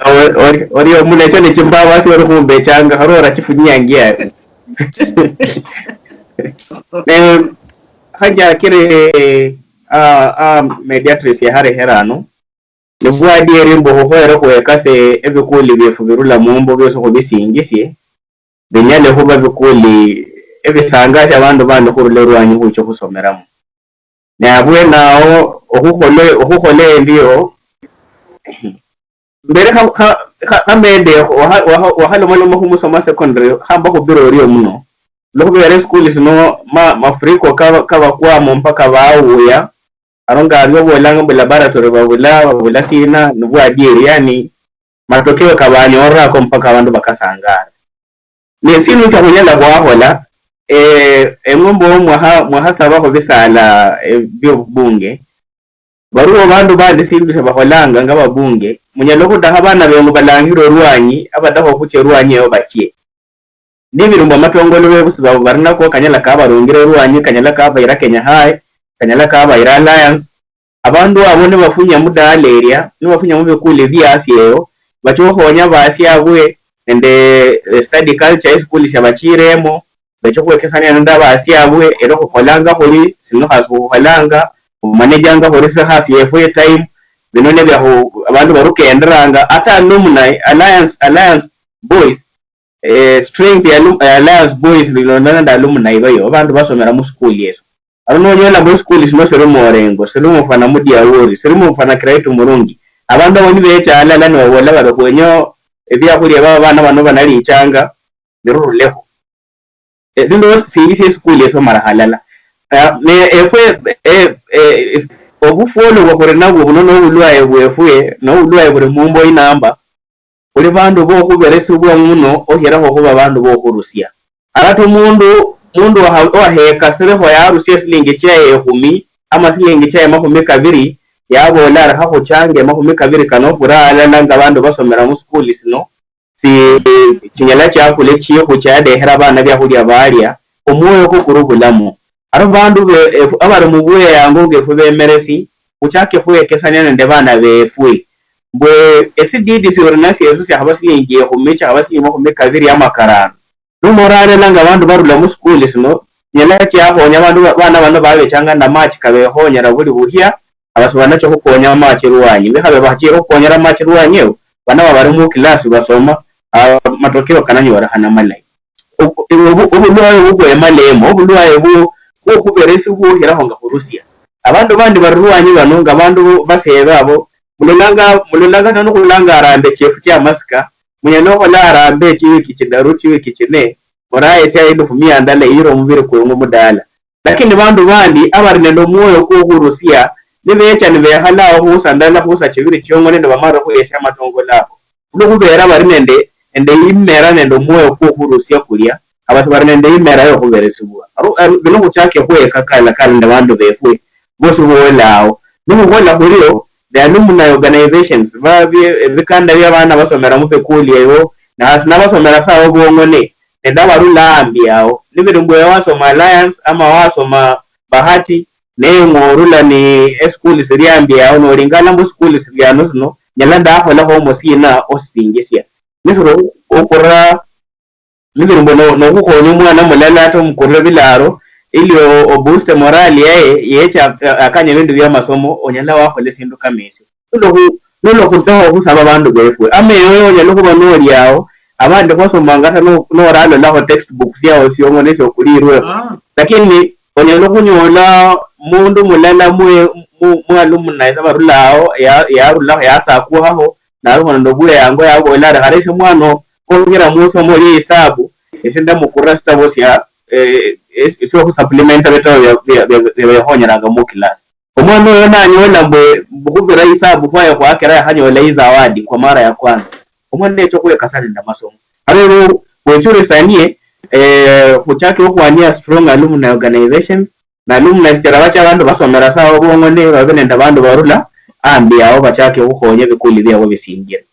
Ori, ori, ori omulecho ne chimbawa si ori khumbechanga, hari orachifunyiangia. Em, khanjakire, ah, ah, mediatress yaharehera ano. Nibwo adieri mbu khukhoyere khwekase ebikuli biefu birula mumbo biosi khubisinjisie, binyale khuba bikuli ebisangasia abandu bandi khurula erwanyi khucha khusomeramo. Ne abwene awo okhukhola, okhukhola endio, mbere kha, kha, kha, khamende wakha-, wakha-, wakhalomaloma khumusoma secondary, khamba khubira orio muno. Lwokhubera esikuli sino ma-, mafuriko kaba-, kabakwamo mpaka bawuya. Aro nga abio obolanga mbu laboratory babula, babula sina, nibwo adieri, yani, matokeo kabanyorako mpaka abandu bakasangala. Ne sindu sia khunyala khwakhola, eh, eng'ombe mwaha-, mwahasabakho bisala, eh, biobunge. Baruo bandu bandi sindu sia bakholanga nga babunge, munyala khudakha abana beng'u balangire orwanyi, abadakha okhucha erwanyi eyo bachie. Nibiri mbu amatongolo bebusi babo bari nako kanyala kabarungire erwanyi, kanyala kabaira Kenya High, kanyala kabaira Alliance. Abandu abo nibafunya mudaala eria, nibafunya mubikuli biasi eyo, bacha okhonya basiabwe nende, eh, study culture esikuli siabachiremo, beche okhwekesania nende abasiabwe, era khukholanga khuli, sino khasi khukholanga, khumanejanga khuli se khasi yefu ye time, bino nebia khu-, abandu barukenderanga, ata alumni, Alliance, Alliance Boys, eh, strength ya lu-, ya Alliance Boys lilondana nende alumni bayo, abandu basomera mu school yeso. Aro nonyola mbu school sino sirimo Orengo, sirimo mfana Mudiawori, sirimo mfana Kiraitu Murungi. Abandu abo nibecha alala nibabola bari khwenyo ebiakhulia baba bana bano banalichanga, birurulekho. Esindu sili sie school yeso mara halala. Ah, ne efwe, eh, eh, obufwolo bwa khuli nabwo buno nobulwaye bwefwe, nobulwaye buli mumbo inamba, khuli bandu bokhuberesibwa muno okhirakho khuba bandu bokhurusia. Arata omundu, mundu owa-, owahekasirekho yarusia esilingi chiaye ekhumi ama silingi chiaye makhumi kabiri, yabola ari khakhuchange makhumi kabiri kano khura alala nga bandu basomera musikuli sino, si chinyala chiakula echikhu chiadekhera abana biakhulia balia, omwoyo kwo kuri obulamu. Aro bandu be-, efu-, abari mubuyeyango nga efwe bemeresi, khuchake khwekesania nende bana befwe. Mbwe esididi siori nasio esio siakhaba silingi ekhumi, chiakhaba silingi makhumi kabiri ama karano. Nomora alala nga abandu barula musikuli sino, nyala chiakhonya abandu ba-, bana bano babechanga namachi kabekhonyera buli bukhia, khaba sibanacha okhukonya amachi erwanyi. Bikhabe bachire okhukonyera amachi erwanyi ewo, bana baba bari mukilasi basoma, ah, matokeo kananyolekhana malayi. Obu-, obu-, obulwaye bubwemalemo, obulwaye bu-, bwokhuberesibwa okhirakho nga khurusia. Abandu bandi bari erwanyi bano nga abandu basebe abo, mulolanga, mulolanga kata nokhulanga arambe chiefu chia masika, munyala okhola arambe chiwiki chidaru, chiwiki chine, oraye sia elufu mia ndala iyire omubiri kweng'we mudala. Lakini bandu bandi abari nende omwoyo kwokhurusia, nibecha nibekhala awo khusa ndala khusa chibiri chiong'one nibamala okhuyesia amatongolo ako. Khulwo khubera bari nende, nende imera nende omwoyo kwokhurusia kulia, khaba sibari nende imera yokhuberesibwa. Aro, aro, bino khuchake khweka kala kala nende bandu befwe, bosi bola awo. Nikhukhola khurio, the alumni organizations, ba-, bi-, ebikanda bia bana basomera mufikuli eyo, na hasi nabasomera sawo bong'one, nende abarula ambi awo. Nibiri mbu ewe wasoma Alliance, ama wasoma Bahati, ne ng'orula ni esikuli siri ambi awo, nolingana mbu sikuli siri ano sino, nyala ndakholakho omo sina osisinjisia. Nisiri okhura, nibiri mbu no-, nokhukhonya omwana mulala ata omukurire bilaro, ili o-, obooste morale yaye, yecha a-, akanye ebindu bia masomo, onyala wakhola esindu kama esio. Nolwa khu-, nolwa khutaha okhusaba abandu befwe. Ama ewe onyala khuba noli awo, abandi khwasomanga kata no-, noralolakho textbooks yao siong'one siokulirwekho. Ah. Lakini onyala khunyola mundu mulala mwe-, mu-, mu alumni sa barula awo, ya-, yarulakho, yasakuhaho, narukho nende obweyango, yabola ari, "Khale ese mwana okhira musomo lie isabu, ese ndamukurira sitabo sia, eh, es-, esiokhusuplimenta bitabo bia, bia, bia, bia bekhonyeranga mu class." Omwana oyo nanyola mbwe, mbwe khubira isabu khwaye khwakera yakhanyola izawadi kwa mara ya kwanza. Omwana yecha okhwekasa nende amasomo. Kho lero khwechurisanie, eh, khuchake okhwania strong alumni organizations, na alumni sichera bacha abandu basomera sawa obwong'one, babe nende abandu barula ambi awo bachake okhukhonya ebikuli biabo bisinjire.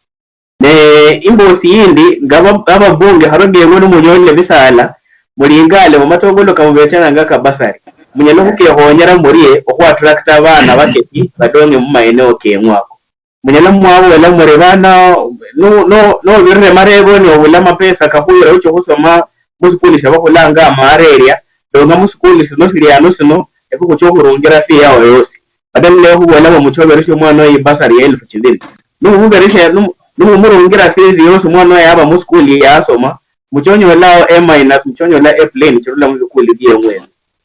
Ne imbosi yindi, nga aba-, ababunge, kharo ngeng'we nimunyoole ebisaala, mulingale mumatongolo kamubechananga ka bursary, munyala okhukekhonyera murie okhwa attract abaana bakesi badong'e mumaeneo keng'we ako. Munyala mwaboola muri, "Bana, no-, no-, nobirire mareboni obula amapesa kakhuyira oche okhusoma musikuli siabakhulanga amaara eria, donga musikuli sino sili ano sino, efwe khuche okhurungira fee yao yosi." Badala ya khubola mbu muchobereshe omwana oyo ibasari ya elfu chibiri, nikhumuberesha, nimu-, nikhumurungira fees yosi omwana oyo yaba muskuli yasoma, muchonyolao A minus, muchonyola A plain chirula mubikuli bieng'we.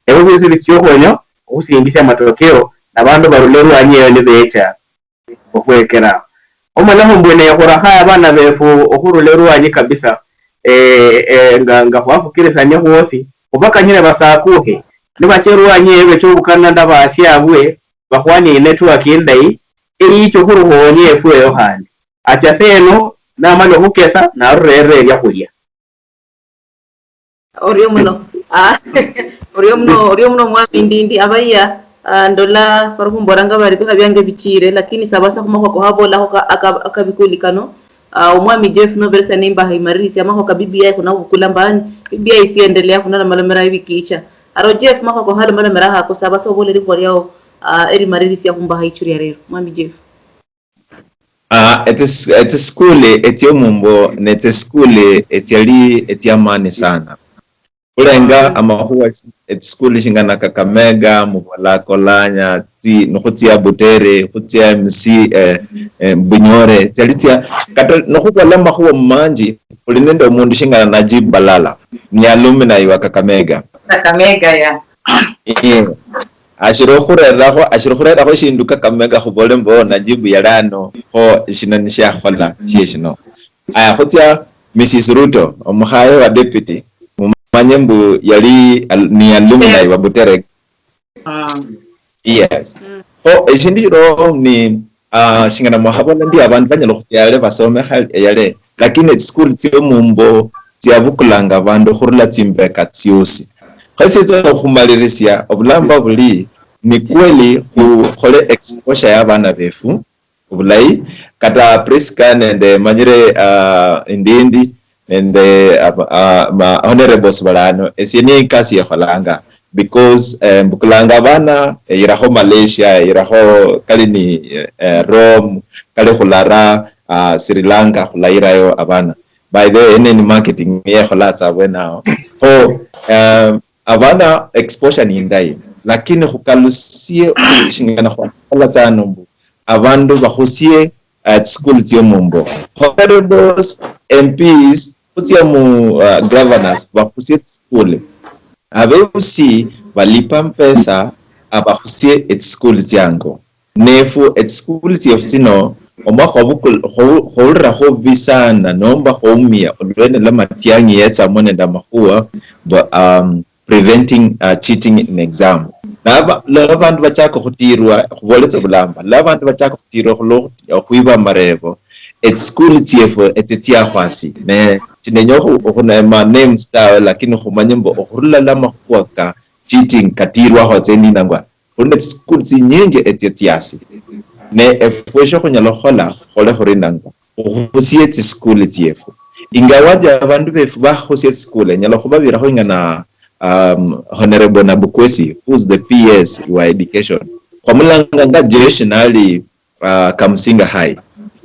Ebyo biosi bichia okhwenya okhusindisia matokeo, nabandu barula erwanyi eyo nibecha okhwekera. Omalakho mbwene khurakhaye abana befu okhurula erwanyi kabisa, eh, eh, nga, nga khwafukirisania khwosi, khubakanyire basakukhe, nibacha erwanyi eyo beche obukana nende basiabwe, bakhwanie inetwork indayi, eyicha okhurukhonye efwe eyo khandi. Acha seno, namala okhukesa, narurerera ebiakhulia. Orio muno. Ah, orio muno, orio muno mwami Ndindi, abaiya, ah, ndola bari khumbolanga bari bikha byange bichire, lakini sabasa khumakhuwa kohabolakho ka-, aka-, akabikuli kano. Ah, omwami Jeff noberesia nimbaha imaririsie amakhuwa ka B B I khuna khubukula mbani, B B I isiendelea khunalomalomera iwiki icha. Aro Jeff, makhuwa kohalomalomerakho ako, sabasa obola elikhuwa liao, ah, elimaririsie khumbaha ichuri ya rero. Mwami Jeff. Ah, etis-, etsiskuli etsyomumbo netsisukuli etsyali etsyamaani sana. Khulenga amakhuwa, etsiskuli shingana Kakamega, Mubola, Kolanya, tsi-, nikhutsia Butere, khutsia M C, eh, eh, Bunyore, tsiali tsia, kata nikhubola amakhuwa manji, khuli nende omundu shingana Najib Balala, ni alumni wa Kakamega. Kakamega, ya. Eh, ashiri okhurerakho, ashiri okhurerakho eshindu Kakamega khubole mbo Najib yali ano, kho shino nishiakhola, shie shino. Aya, khutsia Missus Ruto, omukhaye wa deputy, mumanye mbu yali al-, ni alumni wa Butere. Yes. Kho eshindu shiro ni, ah, shingana mwakhabona ndi abandu banyala khutsia yale basome khale yale, lakini etsiskuli tsio mumbo tsiabukulanga abandu khurula tsimbeka tsiosi. Kho sitsa okhumalirisia, obulamba buli ni kweli khukhole exposure ya abana befu, obulayi. Kata Prisca nende manyire, ah, Ndindi nende aba-, ah, ma honorables balano, esie ni ikasi yekholanga because, eh, mbukulanga abana, eyirakho Malaysia, eyirakho kali ni, eh, Rome, kali khulara, ah, Sri Lanka, khulayirayo abana. By the way, ene ni marketing yekhola tsa abwene awo. Kho, eh, abana exposure ni indayi, lakini khukalusie shingana khwakhola tsano mbu abandu bakhusie, uh, school tsio mumbo. Honorables, M Ps, khutsia mu, uh, governors, bakhusie school. Abebusi balipa mpesa, abakhusie etsiskuli tsiango. Nefu etsiskuli tsiefu tsino, omwakha obukul-, khou-, khoulirakho obubi sana, nomba khoumia, olwene lwa Matiang'i yetsamo nende amakhuwa, bu-, um, preventing, uh, cheating in exam. Naba, lwa abandu bachaka okhutirwa, khuboletse bulamba, lwa abandu bachaka okhutirwa khulwo okhuti-, okhwiba amarebo, etsiskuli tsiefu etsi tsiakhwasi. Ne, chinenya okhu-, okhunema names tawe, lakini khumanye mbu okhurula lwa amakhuwa ka cheating katirwaho tse ninangwa, khuli nende tsiskuli tsinyinji etsia tsiasi. Ne efwe shiokhunyala okhukhola, khole khuri nangwa, okhusie tsiskuli tsiefu. Ingawaje abandu befu bakhusia tsiskuli, nyala okhubabirakho ingana, um, Honorable Nabukwesi, who's the P S wa education. Khwamulanga nga Josh nali, uh, Kamusinga High.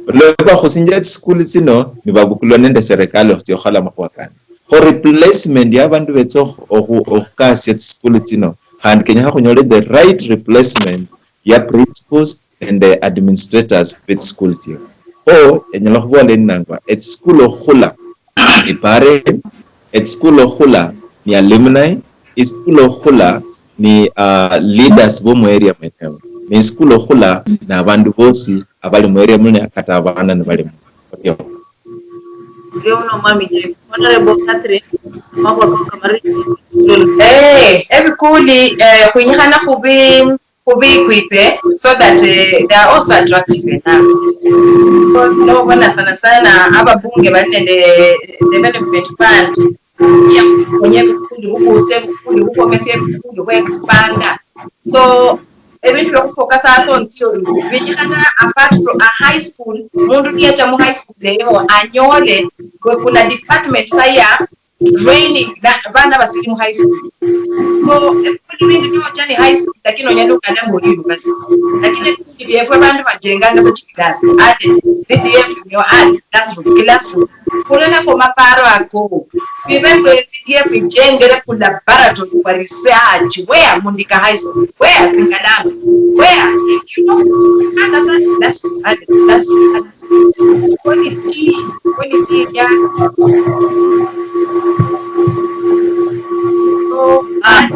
Lwe bakhusinjia tsiskuli tsino, nibabukulwa nende serikali okhutsia okhukhola amakhuwa kandi. Kho replacement ya abandu betsa okhu-, okhu-, okhukasia tsiskuli tsino, khandi kenyekha khunyole the right replacement ya principals nende administrators be tsiskuli tsino. Kho enyala khubola endi nangwa, etsiskuli okhula ni parent, etsiskuli okhula ni alumni, etsiskuli okhula ni, ah, leaders bo mu area mwenemo, ne etsiskuli okhula ni abandu bosi abali mu area muno, kata abana nibali mu. Orio uno Mwami Jeff. Honorable Catherine, amakhuwa koko kamaririsie. Eh, ebikuli, eh, khwinyikhana khubi-, khubi equip so that, eh, they are also attractive enough. Because nobona sana sana ababunge bali nende development fund, ya khukhonya ebikuli, khubuusa ebikuli, khukhomesa ebikuli, khu expanda. So, ebindu bya khufocus on theory, benyikhana apart from a high school, mundu niyacha mu high school eyo, anyole kwe kuna department saya training na bana basili mu high school. So, ebikuli bindi niocha ni high school, lakini onyala ukala mu university. Lakini ebikuli byefwe bandu bajenganga sa chikilasi, add C D F, you add classroom, classroom. Khulonakho maparo ako, Bibe kwezi die bijengere ku laboratory kwa research. Where? Mundika High School. Where? Singalanga. Where? You know, understand? That's too hard. That's too hard. Quality, quality, yes. So, and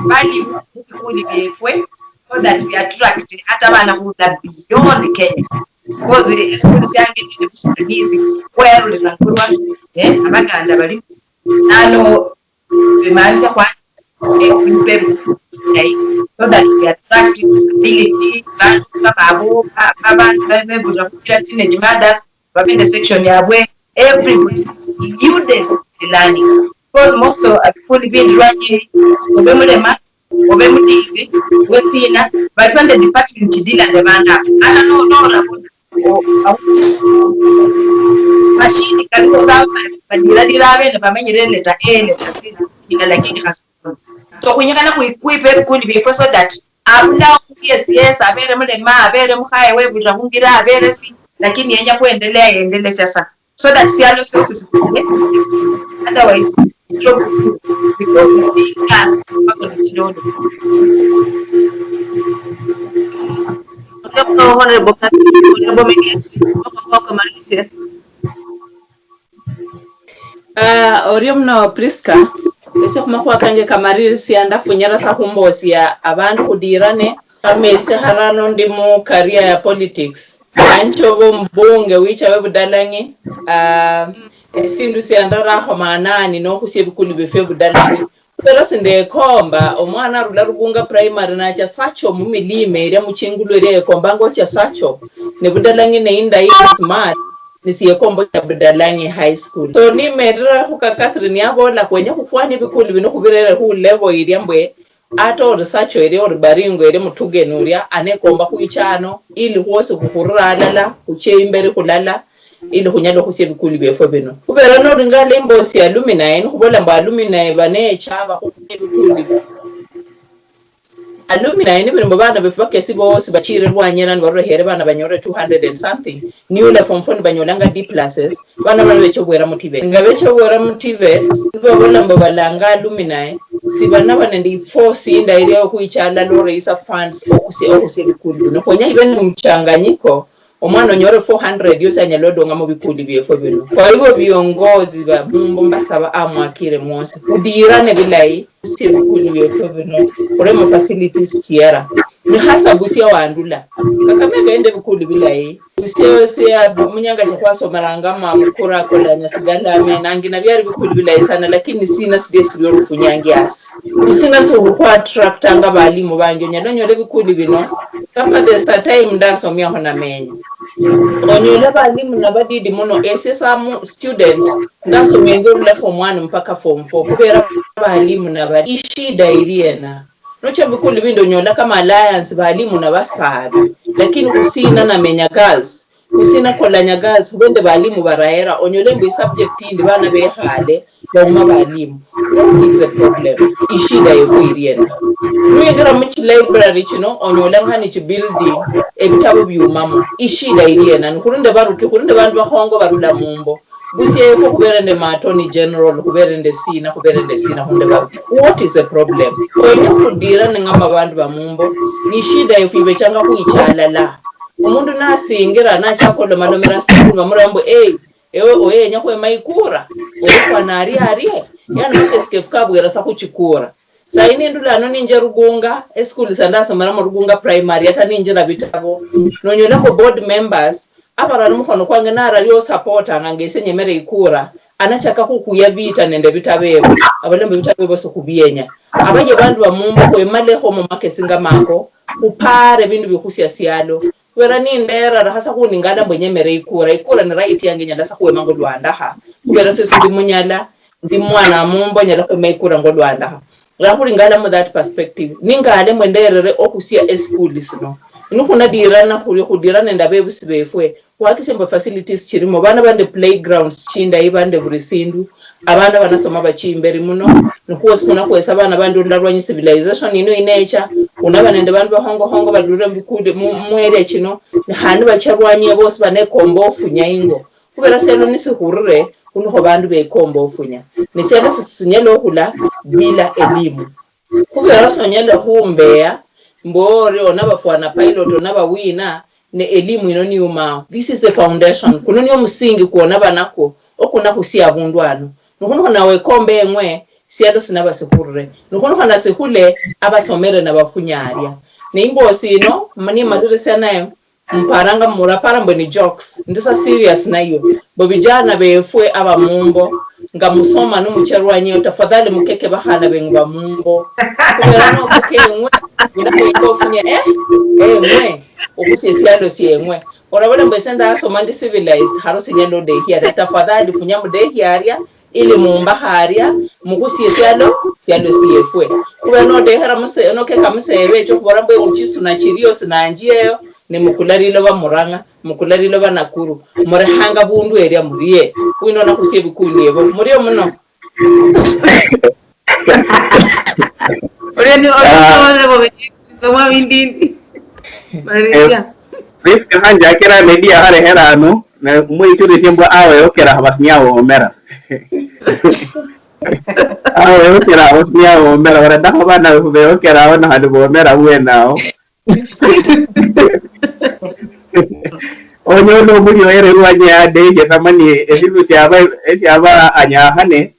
value mu bikundi byefwe so that we attract hata abana khurula beyond Kenya. Because, eh, esikuli syange nende Busudanese, khwerulira khulwa, eh, Abaganda bali nano, bimanyisa khwa, eh, khwipe bulayi, so that we attract disability, bandu kama abo, ba-, ba-, bandu bebulira khuchira teenage mothers, babe ne section yabwe, everybody included in the learning. Because most of, uh, people being running, obe mulema, obe mudibi, wesina, but some the department chidila the banda. Ata no, no, no, o-, o-, machine kaliwo sa, badira dira abene, bamenyire letter A, letter C, ila lakini khasi. So, khwinyikana khwi-, khwipe ebikundi biefwe so that abula yes, yes, abere mulema, abere mukhaye webulira khungira, abere si, lakini yenya khuendelea, yendelesia sa. So that sialo siosi sikhule. Otherwise, itro bukulu, because it is us, bakona kidodo. Honorable Kati, Honorable Mary, please, wako, wako, malizia. Ah, orio muno Prisca, ese khumakhuwa kange kamaririsia ndafunyira sa khumbosia abandu khudirane. Amesi harano ndi mu career ya politics. Anchoba omubunge wicha we Budalang'i, ah, esindu siandarakho maanani nokhusia ebikulu biefwe Budalang'i. Pero sindekomba omwana arula Rugunga Primary nacha Sacho mumilima eria muchingulu eria yekombanga ochia Sacho. Ne Budalang'i ne indayi smart, nisiekomba ochia Budalang'i High School. So nimerera khuka Catherine yabola khwenya khukwana ebikulu bino khubirere khu level iria mbwe ata ori Sacho eria ori Baringo eria Mutugeni uria anekomba khwicha ano ili khwosi khukhurura alala khuche imberi khulala. Ili khunyala okhusia ebikuli biefwe bino. Khubera noringala imbosi alumni, nikhubola mbu alumni banecha bakhukula ebikuli. Alumni ni bino mbu bana befu bakesi bosi bachire lwanyera nibarurehere bana banyolere two hundred and something. Niula form four nibanyolanga D pluses. Bana bano becha obwera mu TVET. Nga becha obwera mu TVET, nibabola mbu balanga alumni, sibanaba nende iforce indayi ya okhwicha alala oreyisa funds okhusia, okhusia ebikuli bino. Khwenya ibe ni mchanganyiko. Omwana onyore four hundred yosi anyala odong'a mu bikundi biefwe bino. Kwa hivyo viongozi va mumbo mbasaba amwakire mwosi. Khudirane bilayi, khusie bikundi biefwe bino. Khuremo facilities chiera. Ni hasa Busia wandula. Kakamega ende bikundi bilayi. Busia yosi ya munyanga cha kwasomeranga ma Mukura, Kolanya, Sigala, Menangi, na byari bikundi bilayi sana, lakini sina sile sili orufunyangi asi. Sina si khwa attractanga balimu bangi, onyala onyola ebikuli bino. Kama there's a time ndasomiaho namenya. Onyola balimu nabadidi muno, ese sa mu student, ndasomenge orula form one mpaka form four, kubera balimu nabadi. Ishida iri ena. Nocha bikuli bindi onyola kama Alliance balimu nabasabi, lakini khusina namenya girls. Khusina Kolanya girls, khubende balimu barahera, onyole mbu isubject yindi bana bekhale, bauma balimu. What is the problem? Ishida yefu iri ena. Nuyingira mu chi library chino, onyola nkhani chi building, ebitabu biumamo. Ishida iri ena. Nikhuli nende baruki, khuli nende bandu bakhongo barula mumbo. Busia yefu khubere nende ma Attorney General, khubere nende sina, khubere nende sina, khunde baruki. What is the problem? Khwenya khudira ning'ama bandu ba mumbo. Ni ishida yefu ibechanga khuicha alala. Omundu nasingira, nachaka olomalomera simu, bamureba mbu, "Hey, ewe oyo yenya khwema ikura? Oyo fwana arie arie?" Yani makesi kefu kabwera sa khuchikura. Sayi nindula ano ninja Rugunga, esikuli sa ndasomeramo Rugunga Primary, ata ninjira bitabo. Nonyola mbu board members, abarali mukhono kwange narali osupportanga nga ese nyemere ikura, anachaka khukhuya vita nende bitabo evo. Abalola mbu bitabo evo sikhubienya. Abaye bandu ba mumbo khwemalekho mu makesi nga mako, khupare bindu bikhusia sialo. Khubera nindera, rakhasa khuningala mbu enyemere ikura. Ikura ni right yange, nyala sa khuwema ngolwandakha. Khubera sesi ndi munyala, ndi mwana wa mumbo, nyala khwema ikura ngolwandakha. Rakhulingala mu that perspective. Ningale mwenderere okhusia esikuli sino. Nikhunadirana khuli khudira nende abebusi befwe. Khwakisia mbu facilities chirimo. Bana bande playgrounds chindayi, bande buli sindu. Abana banasoma bachi imberi muno, nikhuosi khuno khwesa abana bandi olula lwanyi civilization ino inecha, khunaba nende bandu bakhongo khongo badurire mubikundi mu, mu area chino, ne khandi bacha lwanyi bosi banekomba ofunya ingo. Khubera sialo nisikhurire, Khunikho bandu bekomba ofunya. Ne sialo sisinyala okhula bila elimu. Khubera sonyala khumbeya mbu ori onabafwana pilot onabawina, ne elimu ino niumao. This is the foundation. Kuno ni omusingi kwonaba nakwo okunakhusia abundu ano. Nikhunukho nawe ekomba eng'we, sialo sinaba sikhurire. Nikhunukho nasikhule, abasomere nabafunyaria. Ne imbosi ino, nimalirisia nayo, mparanga murapara mbu ni jokes. Ndi sa serious nayo. Mbu vijana vefwe ava mumbo, nga musoma numucha rwanyi eyo, tafadhali mukeke vakhana venyu va mumbo. Khuvera nokeke eng'we, vuli khwinga ofunye, eh, eng'we, okhusia esialo sieng'we. Oravola mbu ese ndasoma ndi civilized, haro sinyala odehia ta. Tafadhali funya mudehia aria, ili mumbaha aria, mukhusie esialo, sialo siefwe. Khuvera nodehera muse-, nokeka museve echo khuvola mbu ewe chisuna chirio sinanji eyo, nimukula liloba Murang'a, mukula liloba Nakuru, murehanga bundu eria murie, wino nakhusia ebikundi ebo, murio muno. Orio ni, orio ni Ah. Orio ni orio ni orio ni Maria. Prisca khanje akira media kharehera ano, ne mwichulisie mbwa awe okera khabasinia womera. Awe okera khabasinia womera, baradakho bana befu beokera awo, na khandi bomera bwene awo. Onyola omuli ohere lwanye yadehie samani esindu siaba, esiaba anyakhane,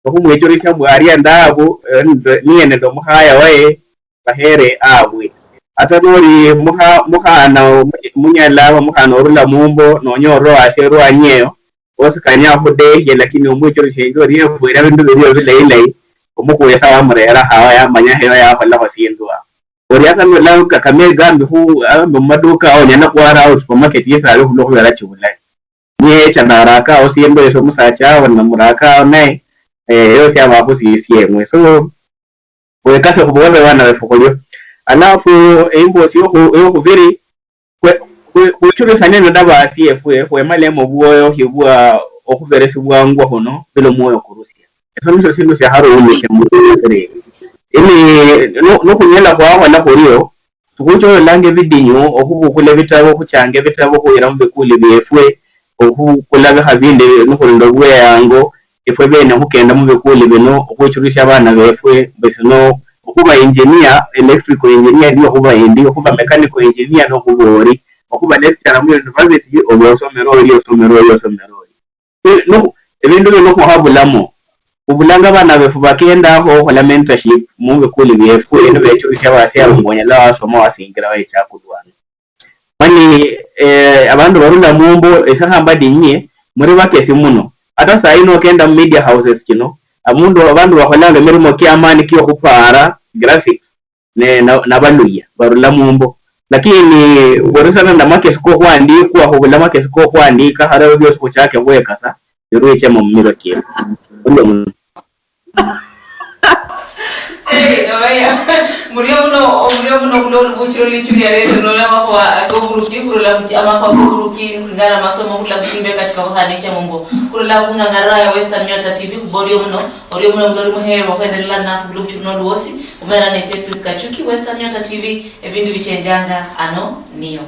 okhumwichulisha mbu aria ndabu, eh, nende, niye nende omukhaya waye, bahere abwe. Ata noli mukha-, mukhana omu-, munyala, omukhana orula mumbo, nonyola owashe erwanyi eyo, bosi kanya akhudehie, lakini omwichulishe indio orie efwira bindu birio bilayilayi, omukhuye sa wamurehera khawa yamanya heyo yakholakho sindu awo. Ori ata nola Kakamega ambi khu, ambi mumaduka awo onyala khwara awo supermarket yesi ali khulwo khubera chibulayi. Niye echa naraka awo siembo esho omusacha awo namuraka awo naye, eh, yosi aba akhusisiemwe. So, wekase khuboole bana befu khulio. Alafu, embosi yokhu-, yokhubiri, khwe-, khwe-, khwichulisanie nende abasiefwe, khwemalemo obwoyo khibwa okhuberesibwangwa khuno, bila omwoyo kurusia. Esho nisho sindu siakharuumishe mumasirere. Ini, nu-, nukhunyala khwakhola khurio, sikhuchololanga ebidinyu okhubukula ebitabo, okhuchanga ebitabo, okhuyira mubikuli biefwe, okhubukula bikha bindi nikhuli nende obweyango, efwe bene okhukenda mubikuli bino, okhwichulisha abana befwe, mbu sino, okhuba engineer, electrical engineer, niyo okhuba endi, okhuba mechanical engineer, nokhuba ori, okhuba lecturer mu university, oba osomera ori, osomera ori, osomera ori. Eh, no, ebindu bino khukhabulamo. Khubulanga abana befu bakendakho okhola mentorship mubikuli biefu, eno bechulisha wasialo mbu onyala wasoma wasingira wecha kulwana. Mani, eh, abandu barula mumbo, ese khamba dinyie, muri bakesi muno. Ata sayi nokenda mu media houses chino, abundu, abandu bakholanga emirimo kiamani kiokhupara, graphics, ne, na, nabaluya barula mumbo. Lakini buri sana na makesi kokhwandikwa, khubula makesi kokhwandika, kharebe biosi khuchake khwekasa, birwichemo mumiro kiefu. Ulo muno. Eh, abaya. Murio muno, omurio muno kulo olubuchiro lichu lya lero, nola makhuwa akoburuki, kurula mu chi-, amakhuwa koburuki, kulingana na masomo, kurula mu chimbeka chikabukhane cha mumbo. Kurula khungangara ya Western Nyota T V, khuborio muno, orio muno mulo oli muheerwa, khwendelela nafu kulo buchiro noluosi. Umera nese Prisca Chuki, Western Nyota T V, ebindu bichenjanga ano niyo.